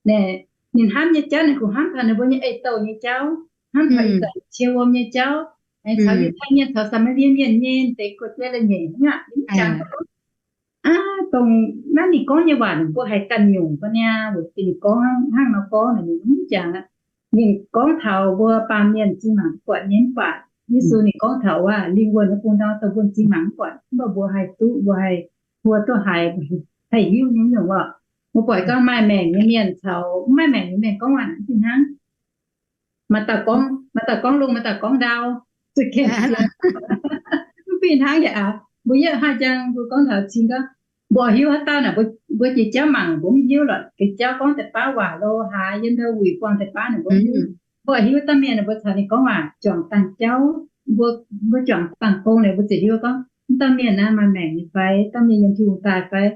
Naaic ninh hnamv nyei jauv naaic kungx hnamv taux ninh mbuo nyei ei-douh nyei jauv, hnamv taux ih zanc cie wuom nyei jauv, aengx caux Yiutai Mienh caux Saa^maa^lie Mienh nyei deix guoqv-jeiv leiz-nyeic hnangv aqv. Ninh mv jangx gorngv, aav, dongh naaiv ninh gorngv nyei waac ninh mbuo haih ganh nyungc ga'naaiv, weic zuqc ninh gorngv hnangv nor gorngv naaic ninh mv jangx aqv. Ninh gorngv taux mbuo baamh mienh zinh mangc buatc nyei mv baac Yesu ninh gorngv taux wuov lingh wuonh wuov bung ndau dongh mbuo zinh mangc mv buatc, mv baac mbuo haih duqv, mbuo haih hluo duqv haiz, haih hiuv nyei nyungc oc. Mbuo buatc gorngv maaih maengc nyei mienh caux mv maaih maengc nyei mienh gorngv waac fih hnangv. Maaih dauh gorngv, maaih dauh gorngv lungh, maaih dauh gorngv ndau. Zuqc gengh sienx. Mv fih hnangv yaac aqv. Mbuo yietv haih jang mbuo gorngv taux cing gorngv, mbuo hiuv haaix dauh naaic, mbuo jiex jauv mangc mbuo mv hiuv lorqc. Jiex jauv gorngv deix baav waac lo haaix, yiem ndau wuic buangh deix baav naaic mbuo mv hiuv. Mbuo hiuv dauh mienh naaic mbuo caux ninh gorngv waac juangc dangh jauv. mbuo, mbuo juangc baengh gong liuz mbuo ziouc hiuv gorngv, mv dauh mienh naaiv maaih maengc nyei fai, dauh mienh yiem Tin-Hungh daaih fai.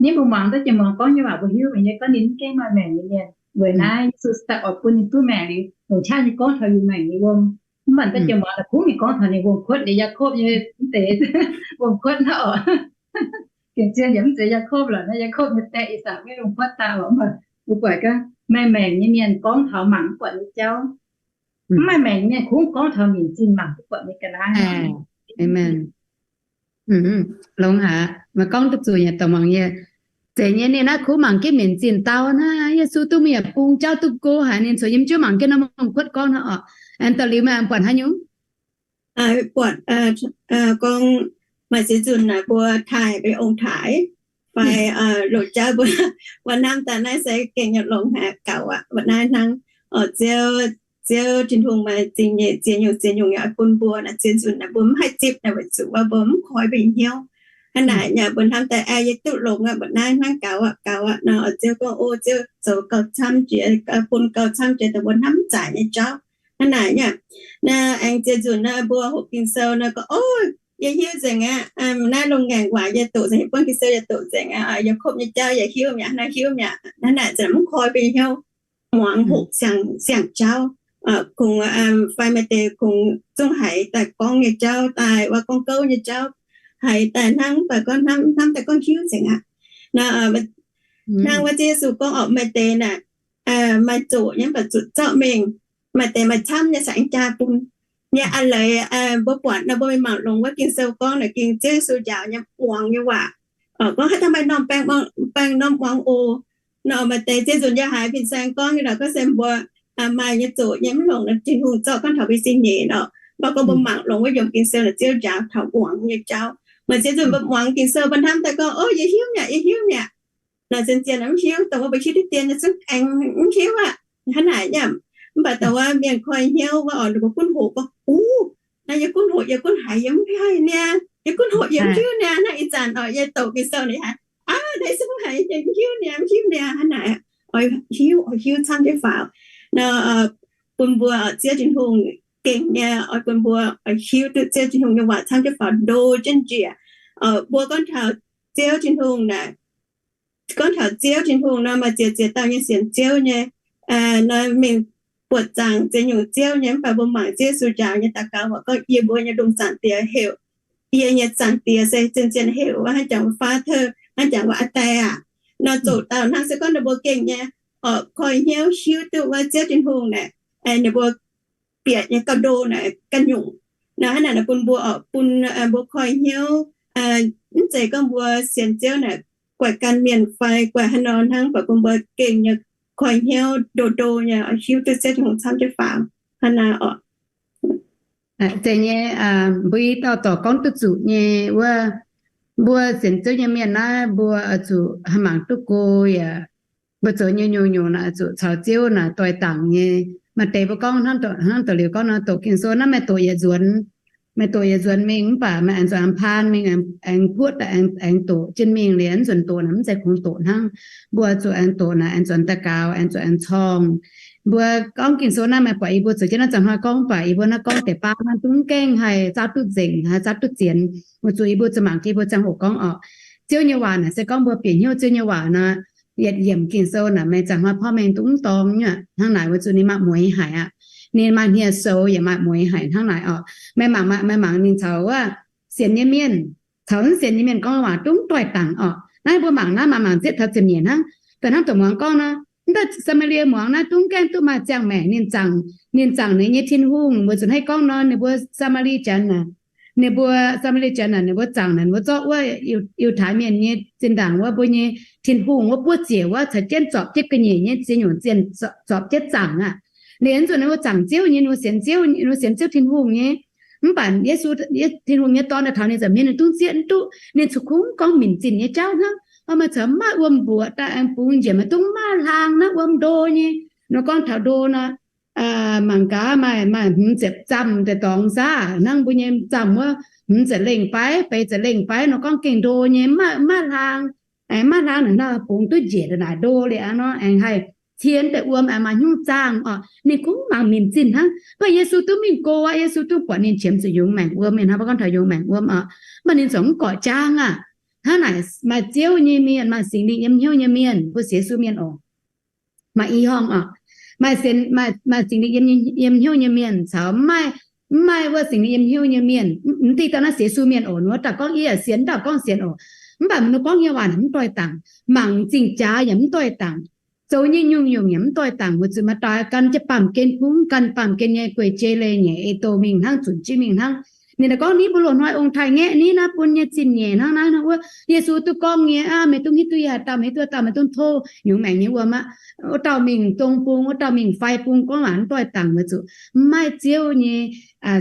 Ninh mbuo muangx duqv jiex muangx gorngv nyei waac mbuo hiuv nyei gorngv ninh mv gengh maaih maengc nyei mienh. Weic naaiv Yesu daaih oix bun ninh duqv maengc liuz, longc qaqv nyei gorngv taux yungz maengc nyei wuom. Mv baac daaih jiex muangx la'kuqv ninh gorngv taux ninh wuom-kuotv nyei, Yaakopv nyei, mv deix wuom-kuotv hnangv oc. Gengh zien yaac mv zeiz Yaakopv lorqc, naaiv Yaakopv nyei die Esaau nyei wuom-kuotv daaih oc. Mv baac mbuo buatc gorngv maaih maengc nyei mienh gorngv taux mangc mv buatc nyei jauv. Mv maaih maengc nyei mienh kungx gorngv taux minc zinh mangc duqv buatc nyei ga'naaiv. Longx haic, meih gorngv duqv zuqc yaac dongh mangc yie. Zeiz nyei, ninh naaiv kungx mangc jienv minc zinh dau naaiv, Yesu duqv mingh yaac bung jauv duqv go haic, ninh corc yiem jienv mangc jienv naaiv wuom-kuotv gorngv hnangv oc. Aengx daaih liuz meih buatc haaix nyungc? Buatc gorngv maaih ziex nzunc naaic mbuo taaih, mbuo ong-taaix fai loz-jauv mbuo, mbuo hnamv daaih naaiv se gengh nyei longx haic, gaux aqv, mbuo naaiv hnangv. Ziouv, Ziouv Tin-Hungh maaih zingh nyeic ziex nyungc ziex nyungc nyei oix bun mbuo naaic, ziex nzunc naaic mbuo mv haih zipv naaic weic zuqc wuov mbuo mv koi mbuo nyei hnyouv. Hnangv naaic yaac mbuo hnamv daaih, aa, yie duqv longx aqv, mbuo naaiv hnangv gaux aqv, gaux aqv nor, Ziouv gorngv, o, Ziouv zoux gauh camv jiex, bun gauh camv jiex dongh mbuo hnamv mv zaqc nyei jauv. Hnangv naaic yaac, naaiv aengx ziex nzunc naaiv mbuo hoqc Ging-Sou naaiv gorngv, o, yie hiuv nzengc aqv, naaiv longx ngaengc waac yie doqc nzengc, yie buonv Ging-Sou yie doqc nzengc aqv, Yaakopv nyei jauv yie hiuv mi'aqv, naaiv hiuv mi'aqv. Hnangv naaic zanc mv koi mbuo nyei hnyouv, muangx hoqc siang, siang jauv, kungx fai maaih deix kungx zungv haiz daaih gorngv nyei jauv, daaih wuov gorngv gouv nyei jauv, haiz daaih hnangv, mv baac gorngv hnamv, hnamv daaih gorngv hiuv nzengc aqv. Hnangv wuov Ziouv Yesu gorngv orqc, maaih deix naaic, maaih zoqc nyei mv baac zuqc zorqv mingh, maaih deix maaih camv nyei cingx jaa bun nyei. Aa leiz mbuo buatc nor mbuo mingh mangc longx wuov Ging-Sou gorngv naaic, Ging, Ziouv Yesu njaaux nyei muangx nyei waac, gorngv haaix dauh maaih norm baeng, baeng norm muangx oc. Nor maaih deix ziex nzunc yie haiz fin-saeng gorngv nyei lorqc, gorngv se mbuo maaih nyei zoqc nyei mv longc nor, Tin-Hungh zorqv gorngv taux mbuo sin nyeic nor. Mv baac gorngv mbuo mangc longx wuov yiemc Ging-Sou naaic, Ziouv njaaux taux muangx nyei jauv. Maaih ziex nzunc mbuo muangx Ging-Sou mbuo hnamv daaih gorngv, o, yie hiuv mi'aqv, yie hiuv mi'aqv. Naaic zien zien mv hiuv, dongh wuov mbuo hiuv diqv dien nyei zungv aengx mv hiuv aqv. Hnangv naaic yaac, mv baac dongh wuov mienh koi hnyouv wuov oc, ninh mbuo gunv hoqc gorngv, uv, naaiv yie gunv hoqc, yie gunv haiz yie mv haih niaa, yie gunv hoqc yie mv hiuv niaa. Hnangv ih zanc oc, yie doqc Ging-Sou naaic haiz, aa, naaiv se mv haiz yie mv hiuv niaa, mv hiuv niaa. Hnangv naaic, oix hiuv, oix hiuv camv jienv faaux. Nor bun mbuo oix Ziouv Tin-Hungh gengh nyei, oix bun mbuo oix hiuv duqv Ziouv Tin-Hungh nyei waac camv jienv faaux, ndo jienv njiec. Mbuo gorngv taux Ziouv Tin-Hungh naaic, gorngv taux Ziouv Tin-Hungh nor, maaih ziex ziex dauh nyei sienx Ziouv nyei, nor mingh buoqc zaangc ziex nyungc ziouv nyei. Mv baac mbuo mangc Ziouv Yesu njaaux nyei daux gaux waac gorngv, yie mbuo nyei lungh zaangc Diex heuc, yie nyei zaangc Diex se zien zien heuc wuov hnangv jangx wuov Father, hnangv jangx wuov Aa Die aac. Nor zoqc dauh hnangv se gorngv ninh mbuo gengh nyei oix koi hnyouv hiuv duqv wuov Ziouv Tin-Hungh naaic, ninh mbuo bieqc nyei gauh ndo naaic ganh nyungc. Nor hnangv naaic bun mbuo oix bun mbuo koi hnyouv, mv zeiz gorngv mbuo sienx Ziouv naaic guaix gan mienh fai guaix haaix nor hnangv, baac bun mbuo gengh nyei koi hnyouv ndo ndo nyei oix hiuv duqv Ziouv Tin-Hungh camv jienv faaux hnangv naaic oc. Zeiz nyei, mbuo i dauh dorc gorngv duqv zuqc nyei wuov, mbuo sienx Ziouv nyei mienh naaiv mbuo oix zuqc haih mangc duqv go yaac mbuo zoux nyei nyungc-nyungc naaic zuqc caux Ziouv naaic doix dangc nyei. Maaih deix mbuo gorngv hnangv da'liuz gorngv nor, doqc Ging-Sou naaiv meih doqc yietc nzuonx, meih doqc yietc nzuonx mingh mv baac meih aengx zuqc aengx paan mingh, aengx guoqv daaih aengx doqc jienv mingh liuz, aengx nzuonx doqc naaic mv zeiz kungx doqc hnangv. Mbuo zuqc aengx doqc naaic aengx zuqc daux gaux, aengx zuqc aengx corng. Mbuo gorngv Ging-Sou naaiv meih buatc yie mbuo zoux jienv naaiv ziangh hnoi gorngv, mv baac yie mbuo naaiv gorngv deix baav naaiv dungv gaengh haih zaauv duqv nzengc, haih zaauv duqv zienx. Weic zuqc yie mbuo zuqc mangc yie mbuo ziangh hoc gorngv orqc, Ziouv nyei waac naaic se gorngv mbuo bieqc hnyouv Ziouv nyei waac nor, yietc yiemc Ging-Sou naaic meih ziangh hnoi porv mengh dungv dorng nyei hnangv naaic. Weic zuqc ninh maaih mueiz haic aqv. Ninh maaih hniev-sou yaac maaih mueiz haic hnangv naaic orqc. Meih mangc, meih mangc ninh caux wuov sienx nyei mienh caux mv sienx nyei mienh gorngv waac dungv doix dangc orqc. Naaiv mbuo mangc naaiv maaih mangc zieqv taux ziepc nyeic hnangv. Daaih hnangv dongh muangx gorngv nor, mv dauh Saa^maa^lie muangx naaiv dungv gaengh duqv maaih ziangh maengc ninh zaangc, ninh zaangc ninh nyei Tin-Hungh. Mbuo zuqc hnangv gorngv nor, ninh mbuo Saa^maa^lie Janx naaic, ninh mbuo Saa^maa^lie Janx naaic, ninh mbuo zaangc naaic, ninh mbuo zorqv wuov Yiu-, Yiutai Mienh nyei zinh ndaangc wuov mbuo nyei Tin-Hungh wuov buov ziec wuov caux jienv zorpc jienv ga'nyiec nyei ziex nyungc zienh zorpc jienv zaangc aqv. Liuz nzunc ninh mbuo zaangc Ziouv nyei, ninh mbuo sienx Ziouv, ninh mbuo sienx Ziouv Tin-Hungh nyei. Mv baac Yesu, Tin-Hungh nyei Dorn daaih taux ninh nza'hmien ninh dungv zieqv mv duqv, ninh caux kungx gorngv minc zinh nyei jauv hnangv. Maaih caux maaih wuom mbuoqc daaih aengx bungx njiec, maaih dungv maaih hlaang naaiv wuom ndo nyei. Nor gorngv taux ndo nor, mangc gaax maaih, maaih hmz ziepc zamh deix dorngx saav hnangv mbuo nyei zamh wuov, hmz ziepc lengh fai, beix ziepc lengh fai nor gorngv gengh ndo nyei, maaih, maaih hlaang, aengx maaih hlaang naaic nor bungx duqv njiec naaic ndo liuz aqv nor aengx haih cien deix wuom aengx maaih hnyouv zaangh oc. Ninh kungx mangc minc zinh hnangv. Mv baac Yesu duqv mingh go aqv. Yesu duqv buatc ninh qiemx zuqc yungz maengc wuom mienh hnangv, mbuo gorngv taux yungz maengc wuom oc. Mv baac ninh ziouc mv gorqv-jaang aqv. Hnangv naaic maaih Ziouv nyei mienh, maaih Singx Lingh yiem hnyouv nyei mienh, mbuo sienx Yesu mienh oc. Maaih i horngh oc, maaih, maaih Singx Lingh yiem hnyouv nyei mienh caux mv maaih wuov Singx Lingh yiem hnyouv nyei mienh. Mv dingh dauh naaiv sienx Yesu mienh oc, wuov dauh gorngv yie sienx, wuov dauh gorngv sienx oc. Mv baac mv gorngv nyei waac naaic mv doix-dangc, mangc zingh jaax yaac mv doix-dangc, zoux nyei nyungc-nyungc yaac mv doix-dangc, weic zuqc maaih dauh gan jienv baamh gen, kungx gan baamh gen nyei guei-jei leiz-nyeic ei doh mingh hnangv, zunc jienv mingh hnangv. Ninh naaic gorngv, Ni bu loz hnoi ong-taaix ngaeqv ni, naaiv bun nyei zinh nyeic hnangv naaiv hnangv wuov. Yesu duqv gorngv nyei aqv, meih duqv hiuv duqv yie haaix dauh, meih hiuv duqv dauh meih duqv tov yungz maengc nyei wuom aqv. Wuov dauh mingh dong bung, wuov dauh mingh fai bung, gorngv waac mv doix-dangc, weic zuqc mv maaih Ziouv nyei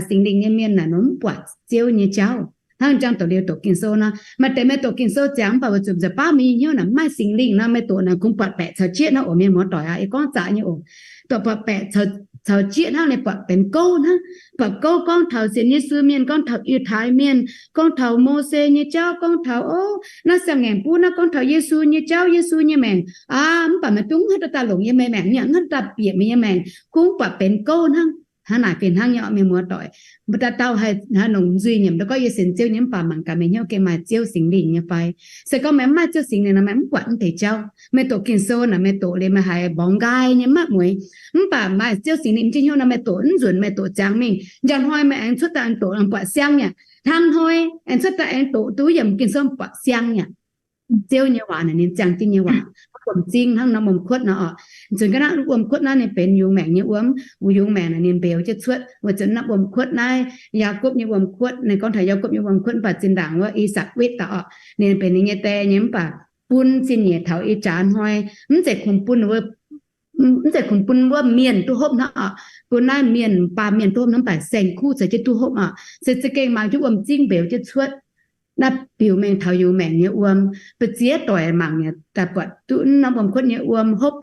Singx Lingh nyei mienh naaic nor mv buatc Ziouv nyei jauv. Hnangv jang doqc liuz doqc Ging-Sou nor, maaih deix meih doqc Ging-Sou ziangx mv baac weic zuqc nza'baav mingh hnyouv naaic mv maaih Singx Lingh nor, meih doqc naaic kungx buatc baeqc caux jieqv hnangv oc, mienh muoz doic aac, yie gorngv zaqc nyei oc. Doqc buatc baeqc caux jieqv hnangv, ninh buatc benx gouv hnangv, buatc gouv gorngv taux sienx Yesu mienh, gorngv taux Yiutai mienh, gorngv taux Mose nyei jauv, gorngv taux, o, naaiv siang-ngaengc buv naaiv gorngv taux Yesu nyei jauv, Yesu nyei maengc aqv. Mv baac meih duqv haaix dauh daaih longc yiem meih maengc, mv haaix dauh bieqc meih nyei maengc, kungx buatc benx gouv hnangv. Hnangv naaic fih hnangv nyei oc, mienh muoz doic. Mbuo dauh dauh haih longc nzuih nyiemc ndoh gorngv yie sienx Ziouv nyei, mv baac mangc gaax meih hnyouv gengh maaih Ziouv Singx Lingh nyei fai. Se gorngv meih mv maaih Ziouv Singx Lingh nor, meih mv buatc mv deix jauv. Meih doqc Ging-Sou naaic, meih doqc liuz meih haiz mborngx nqaai nyei maiv mueiz. Mv baac maaih Ziouv Singx Lingh m'jiex hnyouv nor, meih doqc mv nzunc, meih doqc ziangx mingh. Njang hnoi meih aengx cuotv daaih aengx doqc buatc siang nyei. Hnangv hnoi aengx cuotv daaih aengx doqc duqv yiemc Ging-Sou buatc siang nyei. Ziouv nyei waac naaic ninh ziangh jienv nyei waac, wuom-zingv hnangv norm wuom-kuotv nor oc. Nzunc ga'naaiv wuom-kuotv naaiv ninh benx yungz maengc nyei wuom. Wuov yungz maengc naaic ninh mbeux jienv cuotv, weic zuqc naaiv wuom-kuotv naaiv, Yaagorpc nyei wuom-kuotv, ninh gorngv taux Yaagorpc nyei wuom-kuotv mv baac zinh ndaangc wuov Isaak wetv daaih oc, ninh benx ninh nyei die nyei, mv baac bun zinh nyeic taux ih jaax hnoi, mv zeiz kungx bun mv zeiz kungx bun wuov mienh duqv hopv hnangv oc. Bun naaiv mienh, baamh mienh duqv hopv hnangv, mv baac saeng-kuv caux jienv duqv hopv oc. Se za'gengh mangc jienv wuom-zingv mbeux jienv cuotv. Naaiv biux mengh taux yungz maengc nyei wuom. Ba'ziex doic mangc yaac daaih buatc duqv norm wuom-kuotv nyei wuom hopv.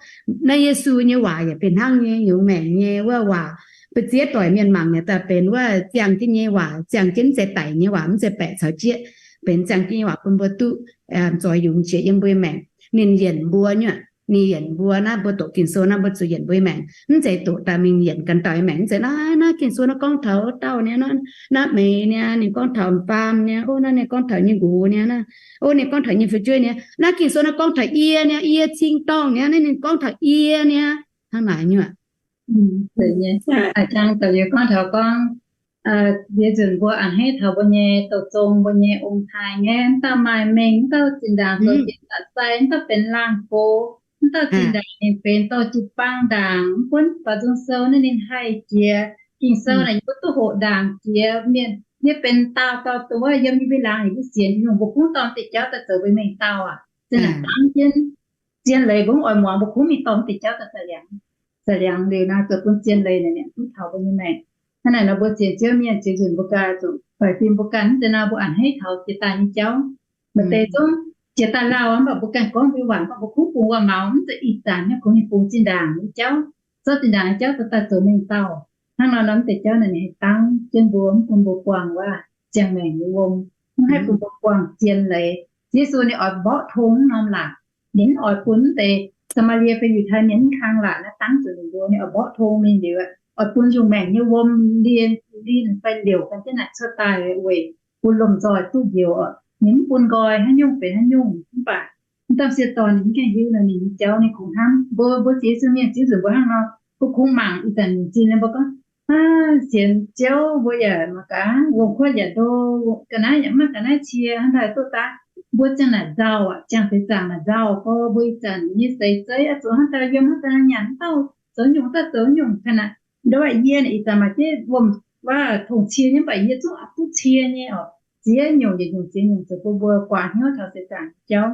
Naaiv Yesu nyei waac yaac fih hnangv nyei, yungz maengc nyei wuov waac. Ba'ziex doic mienh mangc yaac daaih benx wuov ziangh jienv nyei waac, ziangh jienv mv zeiz daic nyei waac, mv zeiz baeqc caux jieqv, benx ziangh jienv nyei waac bun mbuo duqv zoix yungz jiex yiem mbuo maengc. Ninh yienc mbuo nyei, ninh yienc mbuo naaiv, mbuo doqc Ging-Sou naaiv mbuo zuqc yienc mbuo nyei maengc, mv zeiz doqc daaih mingh yienc ganh dauh nyei maengc. Mv zeiz naaiv, naaiv Ging-Sou naaiv gorngv taux wuov dauh nyei, naaiv meih nyei, ninh gorngv taux faam nyei, o, naaiv ninh gorngv taux nyei nqox nyei, o, ninh gorngv taux nyei fu'jueiv nyei. Naaiv Ging-Sou naaiv gorngv taux yie nyei, yie cing-dorngh nyei, naaiv ninh gorngv taux yie nyei. Hnangv naaic nyuoqc. Aa, jang doqc liuz gorngv taux gorngv, liuz nzunc mbuo a'hneiv taux mbuo nyei douz zong, mbuo nyei ong-taaix ngaeqv, mv dauh maaih mengh, mv dauh zinh ndaangc zoux jienv da'sai, mv dauh benx laangh gox, mv dauh zinh ndaangc ninh benx dorh jiu-baang ndaangc, mv gunv baaux nzung sou naaiv ninh haih jiex. Ging-Sou naaic yie mbuo duqv hoqc ndaangc jiex mienh nyei benx daauh dauh duqv yiem nyei mbuo laangz yaac mbuo sienx nyungc, mbuo kungx dorh mv deix jauv daaih zoux mbuo mengh dauh aac. Zinh ndaangc dangv jienv zien leiz mbuo mv oix muangx, mbuo kungx mingh dorh mv deix jauv daaih za'liangx. Za'liangx liuz naaic zoux bun zien leiz naaic duqv taux mbuo nyei maengc. Hnangv naaic nor mbuo sienx Ziouv mienh ziex nzunc mbuo ganh zuqc faix fim mbuo ganh, mv zeiz nor mbuo a'hneiv taux jiex daaih nyei jauv. Maaih deix zungv jiex daaih lauh mv baac mbuo ganh gorngv mbuo waac, mv baac mbuo kungx bungx waac-maux, mv zeiz ih zanc hnangv kungx mingh bungx zinh ndaangc nyei jauv, zorqv zinh ndaangc nyei jauv daaih zoux mengh dauh. Hnangv nor nor mv deix jauv naaic ninh haih dangv jienv mbuo, mv bun mbuo buangh wuov ziangh maengc nyei wuom, mv haih bun mbuo buangh zien leiz. Yesu ninh oix mborqv tong norm laatc, ninh mv oix bun mv deix Saa^maa^lie fai Yiutai Mienh mv kang laatc naaiv dangv zuqc ninh mbuo. Ninh oix mborqv tong mingh liuz, oix bun yungh maengc nyei wuom liemh fai liouc gan jienv naaic cuotv daaih weic bun lomh nzoih duqv njoux oc. Ninh mv bun nqoi haaix nyungc benx haaix nyungc, mv baac mv dauh m'sieqv dorn ninh mv gaengh hiuv nor ninh nyei jauv ninh kungx hnamv. Mbuo, mbuo sienx Yesu mienh ziex nzunc mbuo hnangv nor, mbuo kungx mangc ih zanc nyungc zinh mbuo gorngv, sienx Ziouv mbuo yaac mangc gaax wuom-kuotv yaac ndo, ga'naaiv yaac mv maaih ga'naaiv cie hnangv haaix duqv daaih. Mbuo ziangh naaic nzauh aqv, ziangh seix zaangc naaic nzauh gorx, mbuo ih zanc nyei seix zeiv aqv, zoux hnangv daaih yiem hnangv daaih nyanc dauh zoux nyungc daaih zoux nyungc ga'naaiv. Ndoh yie naaic ih zanc maaih jienv wuom, waac tongc cie nyei, mv baac yie zungv aqc duqv cie nyei oc. Ziex nyungc yietc nyungc ziex nyungc zoux bun mbuo guaax hnyouv taux seix zaangc nyei jauv.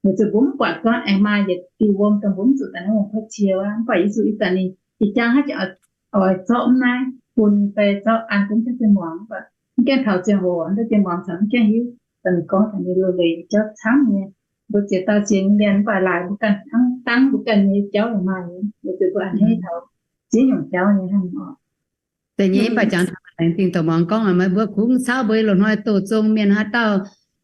Weic zuqc mbuo mv buatc gorngv aengx maaih yietc diuh wuom dongh mbuo mv zuqc daaih naaiv wuom-kuotv cie wuov. Mv baac Yesu ih zanc ninh jiex jangv hnangv jiex oix zorqv mv naaiv bun fai zorqv an gunv jienv zien muangx, mv baac mv gaengh taux ziangh hoc hnangv deix zien muangx caux mv gaengh hiuv daaih ninh gorngv taux ninh loz leiz nyei jauv camv nyei. Mbuo ziex dauh sienx nyei mienh mv baac laaix mbuo ganh hnangv dangv mbuo ganh nyei jauv yaac maaih, weic zuqc mbuo a'hneiv taux ziex nyungc jauv nyei hnangv oc. Da'nyeic mv baac jangx taux laengz zingh doqc muangx gorngv, mbuo kungx cauv mbuo loz-hnoi douz zong mienh haaix dauh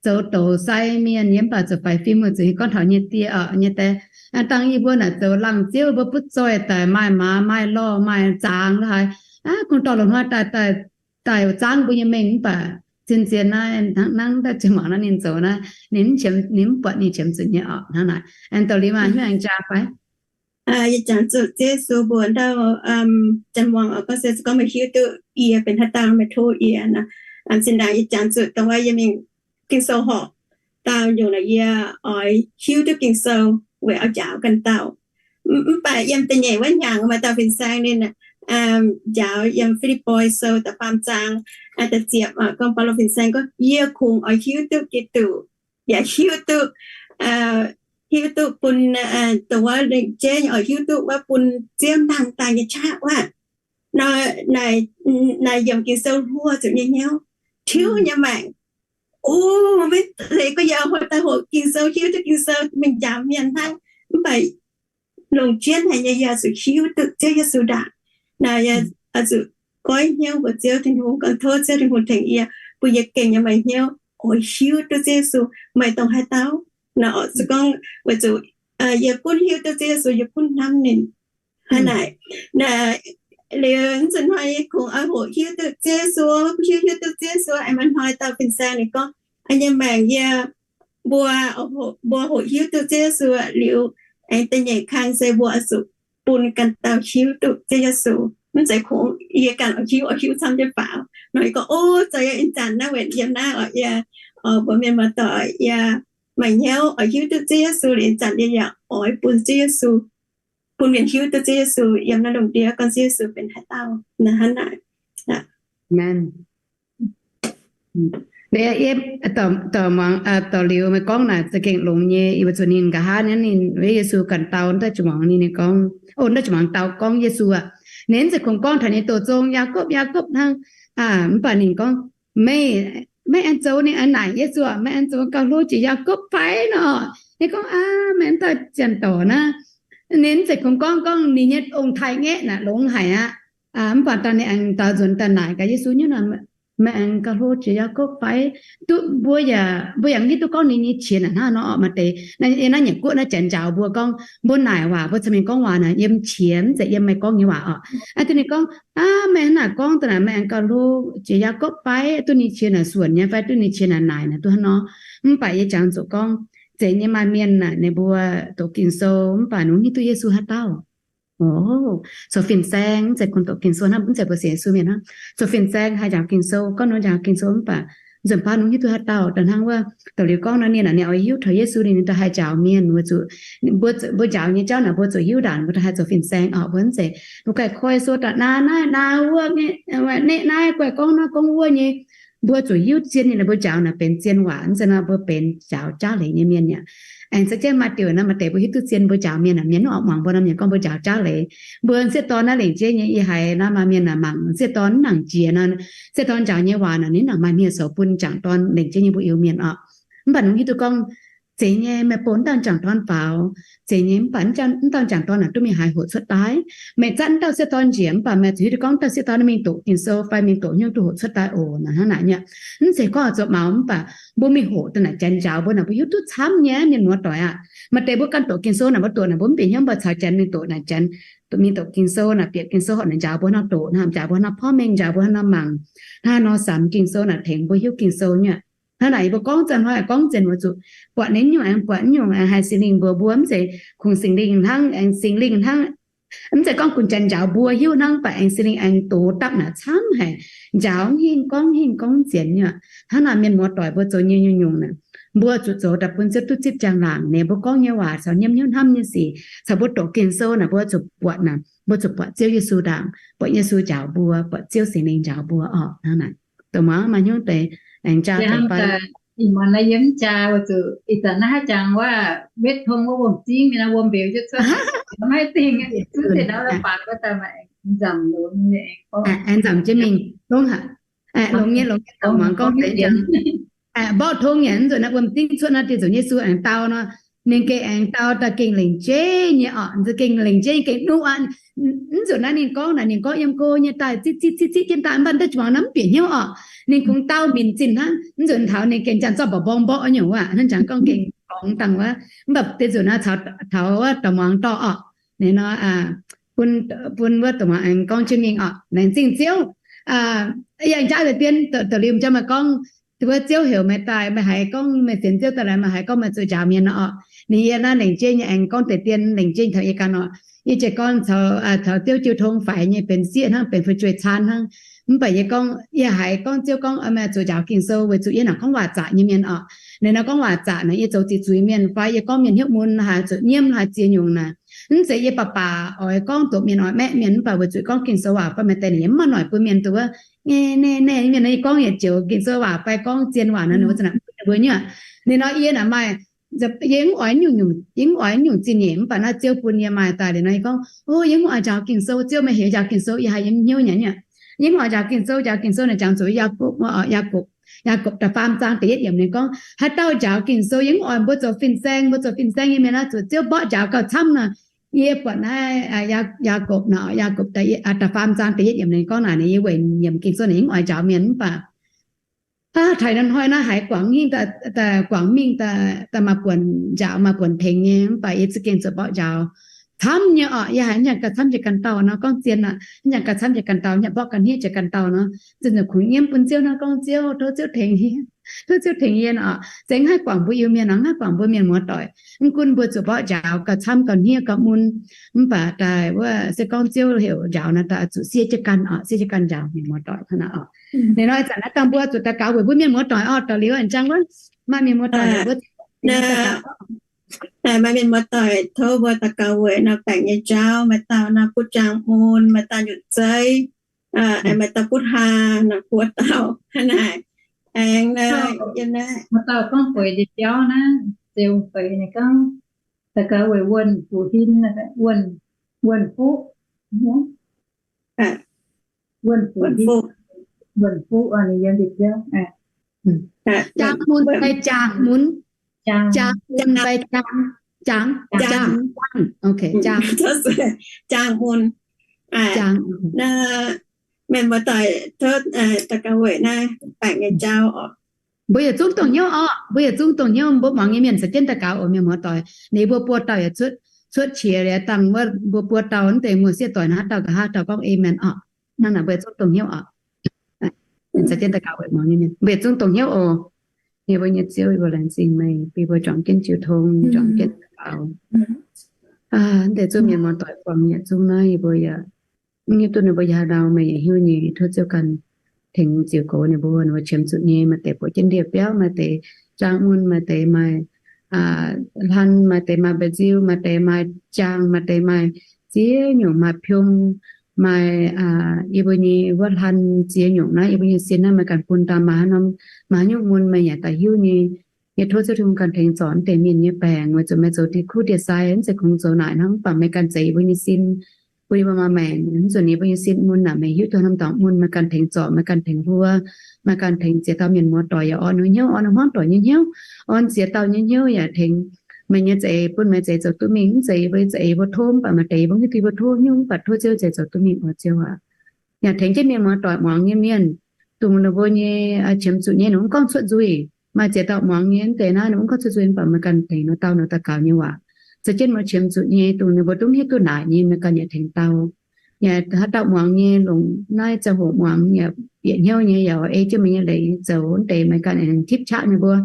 zoux douc sai mienh yiem, mv baac zoux faix fim weic zuqc gorngv taux nyei die oc nyei die, dangh yie mbuo naaic zoux laangh ziouv, mbuo butv zoih daaih maaih maaz maaih lorh maaih zaangc lo haaix, kungx dorh loz-hnoi daaih, daaih zaangv mbuo nyei mengh. Mv baac zien-zien naaiv hnangv, hnangv daaih ziouc mangc naaiv ninh zoux naaiv, ninh mv qiemx, ninh mv buatc ninh qiemx zuqc nyei oc. Hnangv naaic, aengx douc liuz maaih hnyouv aengx jaa fai? Yie jangx zuqc Ziouv Yesu mbuox ndau, janx muangx oc, gorngv se gorngv meih hiuv duqv yie benx haaix dauh, meih tov yie nor. Zinh ndaangc yie jangx zuqc dongh wuov yie mingh Ging-Sou horqc, daauh nyungc naaic yie oix hiuv duqv Ging-Sou weic oix njaaux ganh dauh. Mv baac yiem da'nyeic wuov hnyangx maaih dauh fin-saeng ninh njaaux yiem Fi^lipv^poi Sou da'faam zaang da'ziepc, gorngv Baulo fin-saeng gorngv, yie kungx oix hiuv duqv Giduc, yaac hiuv duqv, hiuv duqv bun, dongh wuov lengc jeiv nyei oix hiuv duqv wuov bun Ziouv nangh daaih nyei qaqv wuov. Naaic, naaic yiem Ging-Sou hluo zuqc nyei hnyouv, tiuv nyei maengc. O, maiv zeiz gorngv yie hoqc daaih hoqc Ging-Sou, hiuv duqv Ging-Sou mingh njaaux mienh hnangv. Mv baac longc jienv haic nyei, yie oix zuqc hiuv duqv Ziouv Yesu ndaangc. Naaic yie oix zuqc goiv hnyouv mbuox Ziouv Tin-Hungh, gorngv tov Ziouv Tin-Hungh tengx yie, bun yie gengh nyei maaih hnyouv oix hiuv duqv Ziouv Yesu meih dongh haaix dauh. Naaic oix zuqc gorngv weic zuqc yie gunv hiuv duqv Ziouv Yesu, yie gunv hnamv ninh. Hnangv naaic, liuz nzunc hnoi kungx oix hoqc hiuv duqv Ziouv Yesu, hiuv, hiuv duqv Ziouv Yesu, aengx maaih hnoi dauh fin-saeng ninh gorngv, aa, nyei maengc yie, mbuo, mbuo hoqc hiuv duqv Ziouv Yesu liuz, aengx da'nyeic kang se mbuo oix zuqc bun ganh dauh hiuv duqv Ziouv Yesu. Mv zeiz kungx yie ganh oix hiuv, oix hiuv camv jienv faaux. Nor yie gorngv, o, zoux yie ih zanc naaiv weic yiem naaiv oc, yie, mbuox mienh muoz-doic, yie maaih hnyouv oix hiuv duqv Ziouv Yesu liuz ih zanc yie yaac oix bun Ziouv Yesu, bun mienh hiuv duqv Ziouv Yesu yiem naaiv lungh ndiev, gorngv Ziouv Yesu benx haaix dauh. Hnangv naaic. Amen. Yie dorh muangx, dorh liuz meih gorngv naaic za'gengh longx nyei. Yie mbuo zuqc ninh nqa'haav naaiv ninh weic Yesu ganh dau daaih juangc ninh, ninh gorngv, o, daaih juangc dau gorngv Yesu aqv. Ninh mv zeiz kungx gorngv taux nyei doz zong, Yaakopv, Yaakopv hnangv. Mv baac ninh gorngv, meih, meih aengx zoux, ninh aengx naaic Yesu, meih aengx zoux gauh hlo jiex Yaakopv fai nor? Ninh gorngv, aa, meih mv dauh janx-dorc naaiv. Ninh mv zeiz kungx gorngv, gorngv ninh nyei ong-taaix-ngaeqv naaic longx haic aqv. Mv baac dangh ninh aengx daaux nzuonx daaih naaic gaax Yesu nyei nor, meih aengx gauh hlo jiex Yaakopv fai? Duqv mbuo yaac, mbuo yaac mv hiuv duqv gorngv ninh nyei qiex naaic hnangv nor oc. Maaih deix naaiv nyanc guoqv naaiv janx njaaux mbuo gorngv, mbuo naaic waac, mbuo cingx mingh gorngv waac naaic yiem qiex, mv zeiz yiem meih gorngv nyei waac oc. Aa, duqv ninh gorngv, aa, meih hnangv naaic gorngv daaih naaic, meih aengx gauh hlo jiex Yaakopv fai? Duqv ninh qiex naaic suonc nyei fai duqv ninh qiex naaic naaic naaic duqv hnangv nor? Mv baac yie jangx zuqc gorngv, zeiz nyei maaih mienh naaic ninh mbuo doqc Ging-Sou mv baac ninh mv hiuv duqv Yesu haaix dauh. O, zoux fin-saeng mv zeiz kungx doqc Ging-Sou hnangv, mv zeiz mbuo sienx Yesu mienh hnangv. Zoux fin-saeng haih njaaux Ging-Sou, gorngv ninh njaaux Ging-Sou mv baac nzunc baav ninh mv hiuv duqv haaix dauh. Da'faanh hnangv wuov douc liuz gorngv nor, ninh naaic ninh oix hiuv taux Yesu ninh, ninh da'haih njaaux mienh. Mbuo zuqc, mbuo njaaux nyei jauv naaic mbuo zuqc hiuv ndaangc mbuo da'haih zoux fin-saeng oc. Mbuo mv zeiz mbuo ganh koi sou daaih naa naaiv naa wuov, neqv naaiv guaih gorngv naaiv gorngv wuov nyei. Mbuo zuqc hiuv zien nyei, mbuo njaaux naaic benx zien waac, mv zeiz nor mbuo benx njaaux jaav leiz nyei mienh aqv. Aengx za'gengh maaih diuc nor maaih deix mbuo hiuv duqv zien mbuo njaaux mienh, mienh mv oix muangx mbuo nor mienh gorngv mbuo njaaux jaav leiz. Mbuo sieqv dorn naaiv lengc jeiv nyei, yie haiz naaiv maaih mienh naaic mangc sieqv dorn mv nangc jiex nor, sieqv dorn njaaux nyei waac naaic ninh mv nangc maaih hmien zoux bun jangc dorn lengc jeiv nyei mbuo Iu-Mienh oc. Mv baac ninh hiuv duqv gorngv, zeiz nyei meih bun wuov dauh jangc dorn faaux, zeiz nyei mv baac wuov dauh jangc dorn naaic duqv mingh haaix hoqc cuotv daaih. Meih zatv wuov dauh sieqv dorn njiec mv baac meih zuqc hiuv duqv gorngv wuov dauh sieqv dorn mingh doqc Ging-Sou fai mingh doqc hnyouv duqv hoqc cuotv daaih oc. Naaic hnangv naaic nyei. Mv zeiz gorngv oix zoux maux mv baac mbuo mingh hoqc daaih naaic janx njaaux mbuo naaic mbuo hiuv duqv camv nyei, mienh muoz-doic aqv. Maaih deix mbuo ganh doqc Ging-Sou naaic mbuo doqc naaic mbuo mv bieqc hnyouv mv baac caux janx mingh doqc naaic, janx mingh doqc Ging-Sou naaic bieqc Ging-Sou horpc naaic njaaux mbuo nor doqc, njaaux mbuo nor porv mengh, njaaux mbuo nor mangc, hnangv nor samx Ging-Sou naaic tengx mbuo hiuv Ging-Sou nyei. Hnangv naaic yie mbuo gorngv zanc hnoi gorngv zien mbuo zuqc buatc ninh nyungc aengx buatc nyungc aengx haih Singx Lingh mbuox mbuo, mv zeiz kungx Singx Lingh hnangv, aengx Singx Lingh hnangv. Mv zeiz gorngv gunv janx njaaux mbuo hiuv hnangv, mv baac aengx Singx Lingh aengx dox dapv naaic camv haic, njaaux hingh gorngv hingh gorngv zien nyei. Hnangv naaic mienh muoz-doic mbuo zoux nyei nyungc-nyungc naaic, mbuo zuqc zoux daaih bun Ziouv duqv zipv jaang-laangc. Ninh mbuo gorngv nyei waac caux nyiemv hnyouv hnamv nyei sic caux mbuo doqc Ging-Sou naaic mbuo zuqc buatc naaic, mbuo zuqc buatc Ziouv Yesu ndaangc, buatc Yesu njaaux mbuo, buatc Ziouv Singx Lingh njaaux mbuo oc. Hnangv naaic, dongh muangx maaih hnyouv deix aengx jaa deix fai. Ih muonz naaiv yie mv jaa, weic zuqc ih zanc naaiv haaix jangx wuov wetv tong wuov wuom-zingv mingh naaiv wuom mbeux jienv cuotv, maiv dingh, zuqc deix ndau la'baatc wuov daaih maaih nzamc longx, aengx nzamc jienv mingh longx haic. Longx nyei, longx nyei, dongh muangx gorngv deix jangx. Mborqv tong yaac nzunc naaiv wuom-zingv cuotv naaiv, dinh nzunc Yesu aengx dau nor, Ninh gengh aengx dau daaih gengh lengc jeiv nyei orqc, gengh lengc jeiv nyei gengh nuqv aqv. Mv nzunc naaiv ninh gorngv naaic, ninh gorngv yiem go nyei daaih ziqv ziqv ziqv jienv daaih, mv baac daaih zuangx naaiv mv bieqc hnyouv orqc. Ninh kungx dau minc zinh hnangv. Mv nzunc taux ninh gengh janx zorqv mba'mbong mborqv nyungc wuov, hnangv janx gorngv gengh gorngv dangh wuov. Mv baac deix nzunc naaiv taux wuov dorh muangx dorh orqc, ninh nor, bun wuov dorh muangx aengx gorngv jienv mingh orqc, laengz zingh Ziouv. Yangh jaav deix dien da'liuz jauv meih gorngv, wuov Ziouv heuc meih daaih, meih haiz gorngv meih sienx Ziouv daaih, meih haiz gorngv meih zuqc njaaux mienh orqc. Ninh yie naaiv lengc jeiv nyei aengx gorngv deix dien lengc jeiv taux yie ganh orqc. Yie jiez gorn caux Ziouv jiu tong faix nyei benx sieqv hnangv, benx fu'jueiv caan hnangv. Mv baac yie gorngv, yie haiz gorngv Ziouv gorngv meih zuqc njaaux Ging-Sou weic zuqc yie naaic gorngv waac zaqc nyei mienh orqc. Ninh nor gorngv waac zaqc naaic yie zoux ziqc zuiz mienh fai yie gorngv mienh hnyouv mun haaix zuqc nyiemv haaix ziex nyungc naaic. Mv zeiz yie baac baac oix gorngv doqc mienh oix maeqv mienh, mv baac weic zuqc gorngv Ging-Sou waac fai maaih deix ninh yaac mv maaih noic bun mienh duqv wuov, naaiv naaiv mienh nor yie gorngv yietc joux Ging-Sou waac fai gorngv zien waac nor ninh mbuo za'naaic mbuo nyei. Ninh nor yie naaic maaih, yie mv oix nyungc, yie mv oix nyungc zingh nyeic, mv baac naaiv Ziouv bun yie maaih daaih liuz nor yie gorngv, o, yie mv oix njaaux Ging-Sou, Ziouv meih heuc njaaux Ging-Sou, yie haiz yiem hnyouv nyei. Yie mv oix njaaux Ging-Sou, njaaux Ging-Sou naaic jangx zuqc Yaagorpc, Yaagorpc, Yaagorpc da'faam zaang da'yietv yiemc ninh gorngv, haaix dauh njaaux Ging-Sou, yie mv oix mbuo zoux fin-saeng, mbuo zoux fin-saeng nyei mienh naaiv zuqc Ziouv mborqv njaaux gauh camv nor. Yie buatc naaiv Yaagorpc nor, Yaagorpc da'faam zaang da'yietv yiemc ninh gorngv naaic, ninh yie weic nyiemc Ging-Sou naaic yie mv oix njaaux mienh mv baac taaih norm hnoi naaiv haiz guangc hingh, guangc mingh daaih maaih buonc njaaux maaih buonc tengx nyei, mv baac yie za'gengh zuqc mborqv njaaux camv nyei orqc. Yie haiz hnangv gauh camv jiex ganh dauh nor, gorngv zien aqv, hnangv gauh camv jiex ganh dauh, hnangv mborqv ganh hniev jiex ganh dauh nor, zinh ziouc kungx nyiemv bun Ziouv hnangv gorngv, Ziouv, tov Ziouv tengx yie, tov Ziouv tengx yie orqc. Zengv haih guangc mbuo Iu-Mienh nor, haih guangc mbuo mienh muoz-doic. Mv gunv mbuo zuqc mborqv njaaux gauh camv gauh hniev gauh mun, mv baac daaih wuov se gorngv Ziouv heuc njaaux nor, daaih zuqc siev jienv ganh orqc, siev jienv ganh njaaux mienh muoz-doic hnangv naaic orqc. Ninh nor ih zanc naaiv dangh mbuo zuqc daux gaux weic mbuo mienh muoqc doic orqc. Daux liuz aengx jangx wuov maaih mienh muoz doic mbuo maaih mienh muoz doic tov mbuo daux gaux weic nor baengc nyei jauv, maaih dauh nor butv jaang mun, maaih dauh nyutc zeiv, maaih dauh butv haa nor, buo dauh hnangv naaic. Aengx maaih dauh gorngv bueix jiex jauv naaiv, ziouc bueix ninh gorngv daux gaux weic Wuonh Fuqv Hin, Wuonh, Wuonh Fuqv, Wuonh Fuqv, Wuonh Fuqv, ninh yiem jiex jauv. Jaang mun fai jaang mun? Jaang mun fai jaang? Jaang, jaang, jaang. Ok, jaang. Jaang mun. Mienh muoz doic tov daux gaux weic naaiv baengc nyei jauv orqc. Mbuo yietc zungv dongh hnyouv orqc. Mbuo yietc zungv dongh hnyouv, mbuo muangx nyei mienh caux jienv daux gaux oc, mienh muoz doic. Ninh mbuo buo dauh yaac cuotv, cuotv qiex liuz dangh wuov mbuo buo dauh naaiv deix muoz-sieqv doic naaiv dauh nqa'haav dauh gorngv amen orqc. Hnangv naaic mbuo yietc zungv dongh hnyouv orqc. Caux jienv daux gaux weic muangx nyei mienh, mbuo yietc zungv dongh hnyouv oc. Yie mbuo nyei Ziouv, yie mbuo laengz zingh meih bun mbuo juangc jienv jiu tong, juangc jienv daux gaux. Mv deix zuov mienh muoz doic buangh yietc zungv naaiv yie mbuo yaac mv hiuv duqv ninh mbuo yaac haaix ndau, meih yaac hiuv nyei. Tov Ziouv ganh tengx ziux goux ninh mbuo, ninh mbuo qiemx zuqc nyei. Maaih deix buoqc jienv ndie-biauv, maaih deix jaang mun, maaih deix maaih hlan, maaih deix maaih mba'nziu, maaih deix maaih jaang, maaih deix maaih ziex nyungc, maaih piong, maaih yie mbuo nyei wuov hlan ziex nyungc naaiv, yie mbuo nyei sin naaiv meih ganh bun daaih, maaih haaix norm, maaih haaix nyungc mun meih yaac daaih hiuv nyei. Yie tov Ziouv Tin-Hungh ganh tengx zorc deix mienh nyei baengc, weic zuqc meih zoux diex kuv diex sai, mv zeiz kungx zoux naaic hnangv. Mv baac meih ganh zeix yie mbuo nyei sin, bun yie mbuo maaih maengc. Mv zuqc yie mbuo nyei sin mun naaic, meih hiuv duqv norm dorngx mun, meih ganh tengx zorc, meih ganh tengx huo, meih ganh tengx ziex dauh mienh muoz doic yaac orn ninh hnyouv, orn ninh hmuangv doic nyei hnyouv, orn ziex dauh nyei hnyouv yaac tengx meih nyei za'eix, bun meih za'eix zoux duqv mingh. Mv zeiz yie mbuo za'eix mbuo tov, mv baac maaih deix yie mbuo hiuv duqv yie mbuo tov hnyouv, mv baac tov Ziouv za'eix zoux duqv mingh oc Ziouv aac. Yaac tengx jienv mienh muoz doic muangx nyei mienh, dongh ninh mbuo nyei qiemx zuqc nyei ninh mv gorngv cuotv nzuih. Maaih ziex dauh muangx nyei mv deix naaiv ninh mv gorngv cuotv nzuih, mv baac meih ganh tengx ninh dau ninh daux gaux nyei waac. Za'gengh mbuo qiemx zuqc nyei, dongh ninh mbuo duqv hiuv duqv naaic nyei, meih ganh yaac tengx dau. Yaac haaix dauh muangx nyei longc naaiv ziangh hoc muangx yaac bieqc hnyouv nyei, yaac ei jienv meih nyei leiz zoux, mv deix meih ganh aengx tipv qaqv ninh mbuo,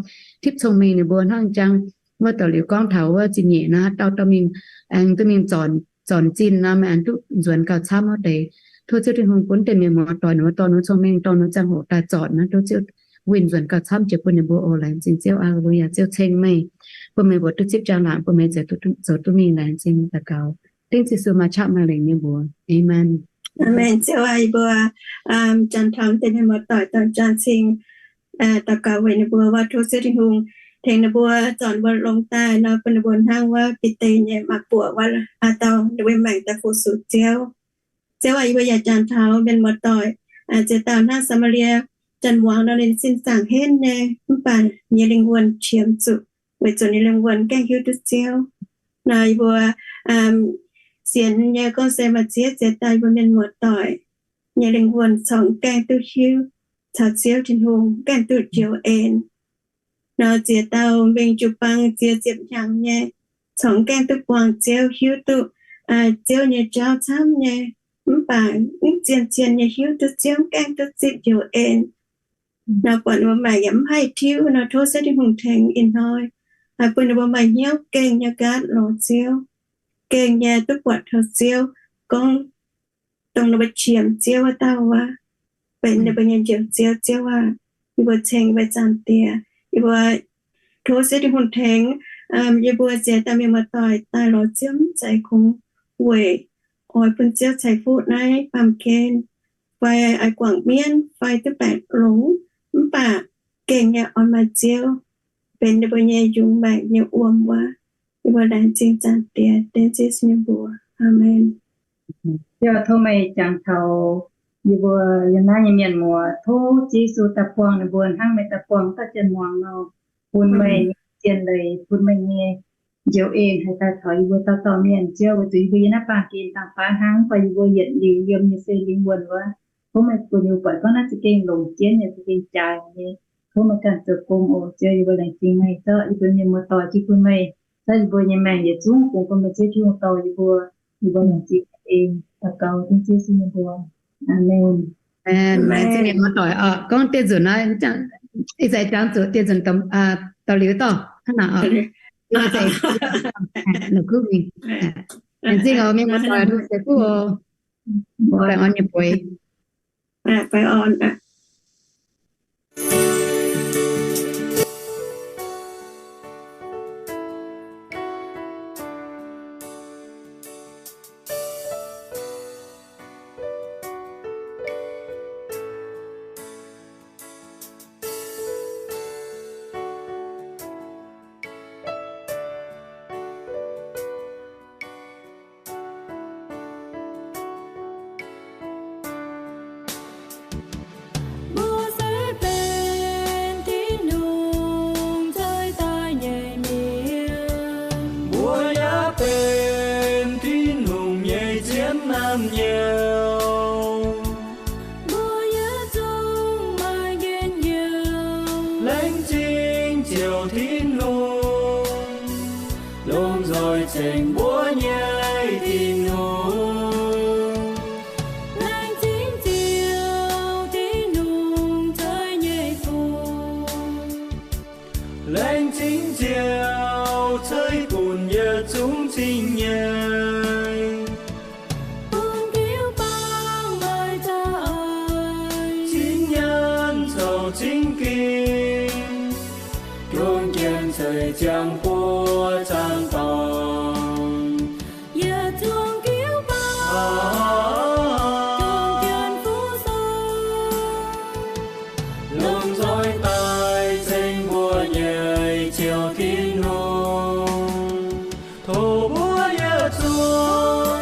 tipv cong-mengh ninh mbuo hnangv jang wuov daux liuz gorngv taux wuov zingh nyeic naaiv, haaix dauh dorh mingh, aengx duqv mingh zornc, zornc zinh nor, meih aengx duqv nzuonx gauh camv wuov deix. Tov Ziouv Tin-Hungh bun deix mienh muoz doic ninh mbuo dorh ninh cong-mengh, dorh ninh ziangh hoc daaih zornc naaiv, tov Ziouv winh nzuonx gauh camv jiex bun ninh mbuo oc. Laengz zingh Ziouv, aa, Ziouv ceng meih, bun meih mbuo duqv zipv jaang laangc, bun meih za'eix zoux duqv mingh. Laengz zingh daux gaux dengv Yesu maaih qaqv maaih lengc nyei mbuox. Aamen. Aamen. Ziouv aac, yie mbuo janx taux deix mienh muoz doic dorh jaang cing daux gaux weic ninh mbuo, waac tov Ziouv Tin-Hungh tengx ninh mbuo zornc mbuo longx daaih nor, bun ninh mbuo hnangv wuov Bide nyei maa-buoc wuov, haaix dauh ninh mbuo maengc daaih fu-sux Ziouv. Ziouv aac, yie mbuo yaac janx taux mienh muoz doic ziex dauh hnangv Saa^maa^lie, janx muangx nor ninh sin zaangc henv nyei, mv baac nyei lingh wuonh qiemx zuqc. weic zuqc ninh lingh wuonh gaengh hiuv duqv Ziouv. Nor yie mbuo sienx nyei gorngv se maaih Ziouv ziex dauh yie mbuo mienh muoz-doic nyei lingh wuonh corc mv gaengh duqv hiuv caux Ziouv Tin-Hungh, mv gaengh duqv njoux en. Nor ziex dauh mingh jiu-baang ziex ziepc hnyangx nyei, corc mv gaengh duqv buangh Ziouv, hiuv duqv Ziouv nyei jauv camv nyei, mv baac mv zien-zien nyei hiuv duqv Ziouv, mv gaengh duqv zipv njoux en. Nor buatc ninh mbuo maengc yaac mv haih tiuv nor, tov Ziouv Tin-Hungh tengx ih hnoi, bun ninh mbuo maaih hnyouv gengh nyei gaatv lorz Ziouv, gengh nyei duqv buatc taux Ziouv, gorngv dongh ninh mbuo qiemx Ziouv wuov dauh wuov, benx ninh mbuo nyei Njoux Ziouv. Ziouv aac, yie mbuo ceng meih, Zaangc Diex. Yie mbuo tov Ziouv Tin-Hungh tengx yie mbuo ziex dauh mienh muoz-doic daaih lorz Ziouv mv zeiz kungx weic oix bun Ziouv ceix fuqv naaiv baamh gen fai oix guangc mienv fai duqv baengc longx, mv baac gengh nyei oix maaih Ziouv benx ninh mbuo nyei yungz maengc nyei wuom wuov. Yie mbuo laengz zingh Zaangc Diex, dengv Ziouv Yesu nyei mbuox. Aamen. Ziouv, tov meih jangx taux yie mbuo yiem naaiv nyei mienh muoz. Tov Ziouv Yesu daaih buangh ninh mbuo hnangv meih daaih buangh dauh jien muangx nor, bun meih nyei zien leiz, bun meih nyei njoux en haih daaih taux yie mbuo dauh dauh mienh. Ziouv, weic zuqc yie mbuo yiem naaiv baamh gen dangh baav hnangv, mv baac yie mbuo yietc liuz yiem nyei se lingh wuonh wuov. Tov meih bun yie mbuo buatc gorngv naaiv za'gengh longc jienv nyei, za'gengh jaaix nyei. Tov meih ganh zoux gong oc. Ziouv, yie mbuo laengz zingh meih zorqv yie mbuo mienh muoz-doic jiu bun meih, zorqv yie mbuo nyei maengc yietc zungv bungx bun meih Ziouv Tin-Hungh dorh yie mbuo. Yie mbuo laengz zingh meih, daux gaux dengv Ziouv Yesu nyei mbuox. Aamen. Laengz zingh mienh muoz-doic oc. Gorngv dieh nzunc naaiv, ih zanc jangx zuqc dieh nzunc daux liuz dorh hnangv naaic oc. Laengz zingh oc mienh muoz-doic, mbuo seix fuqv oc. Baengh orn nyei bueix. Mbuo se benx Tin-Hungh cai daaih nyei mienh. Mbuo yaac benx Tin-Hungh nyei zienv naamh nyouz. Mbuo yietc zungv maaih njien-youh. Laengz zingh Ziouv Tin-Hungh, lomh nzoih ceng mbuo nyei Tin-Hungh. Laengz zingh Ziouv Tin-Hungh cai nyei Fuqv. Laengz zingh Ziouv ceix bun yietc zungv cing-nyeic. Bun jiu-baang maaih za'eix, cing nyaanh caux cing-ging, juang jienv ceix ziangh buoz zaangc dorngx. Yietc zungv jiu-baang juang jienv fuqv sou, lomh nzoih daaih ceng mbuo nyei Ziouv Tin-Hungh. Tov mbuo yietc zungv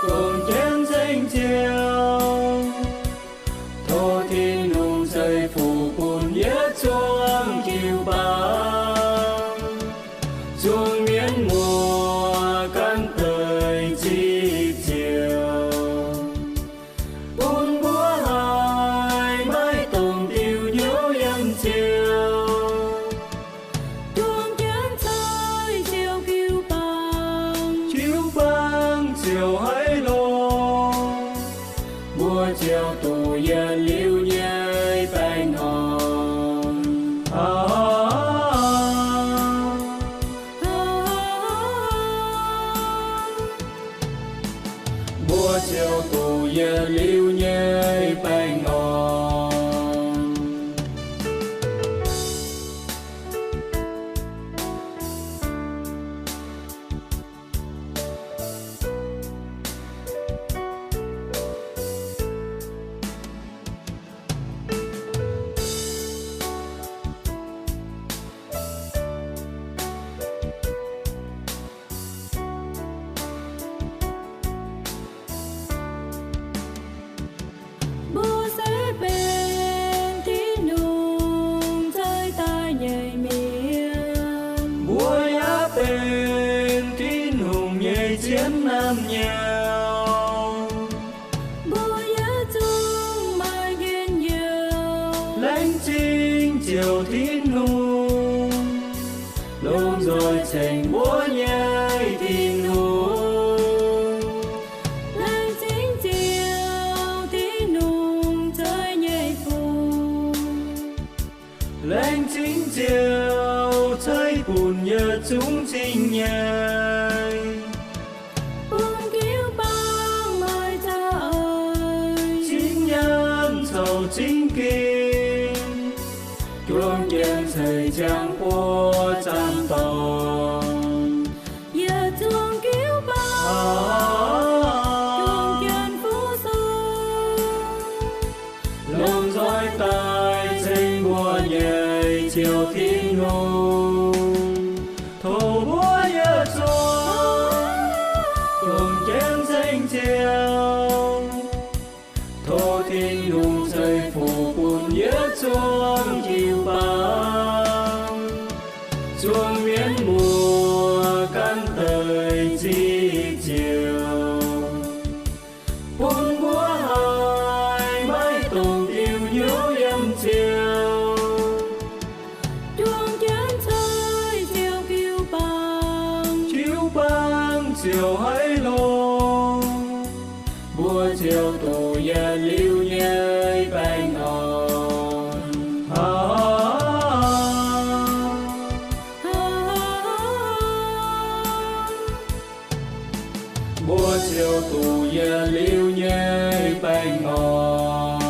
dongh jienv ceng Ziouv. Tov Tin-Hungh ceix fuqv bun yietc zungv jiu-baang, zungv mienh muoz gan deix zipv Ziouv, bun mbuo haih maiv dungx diuh hnyouv yiem Ziouv. Dongh jienv ceix Ziouv jiu-baang, jiu-baang ziouc haiz longx. Mbuo ziouc duqv yietc liuz nyei baengh orn. Mbuo ziouc duqv yietc liuz nyei baengh orn. yiem nyei. Mbuo yietc zungv maaih njien-youh. Laengz zingh Ziouv Tin-Hungh, lomh nzoih ceng mbuo nyei Tin-Hungh. Laengz zingh Ziouv Tin-Hungh, zeiz nyei Fuqv. Laengz zingh Ziouv, zeiz bun yietc zungv cing nyei. Bun jiu-baang maaih za'eix, cing nyaanh caux cing ging, juang jienv ceix ziangx buo zaamv dorngx. Yietc zungv jiu-baang, juang jienv fuqv sung, lomh nzoih daaih ceng mbuo nyei Ziouv Tin-Hungh. Tov mbuo yietc zungv juang jienv ceng Ziouv. Tov Tin-Hungh ceix fuqv bun yietc zungv jiu-baang, zuangx mienv muoz gan deix zipv Ziouv, bun mbuo haiz maiv dungx diuh hnyouv yiem Ziouv. Juang jienv ceix Ziouv jiu-baang, jiu-baang ziouc haiz longx. Mbuo ziouc duqv yietc liuz nyei baengh orn. Mbuo ziouc duqv yietc liuz nyei baengh orn.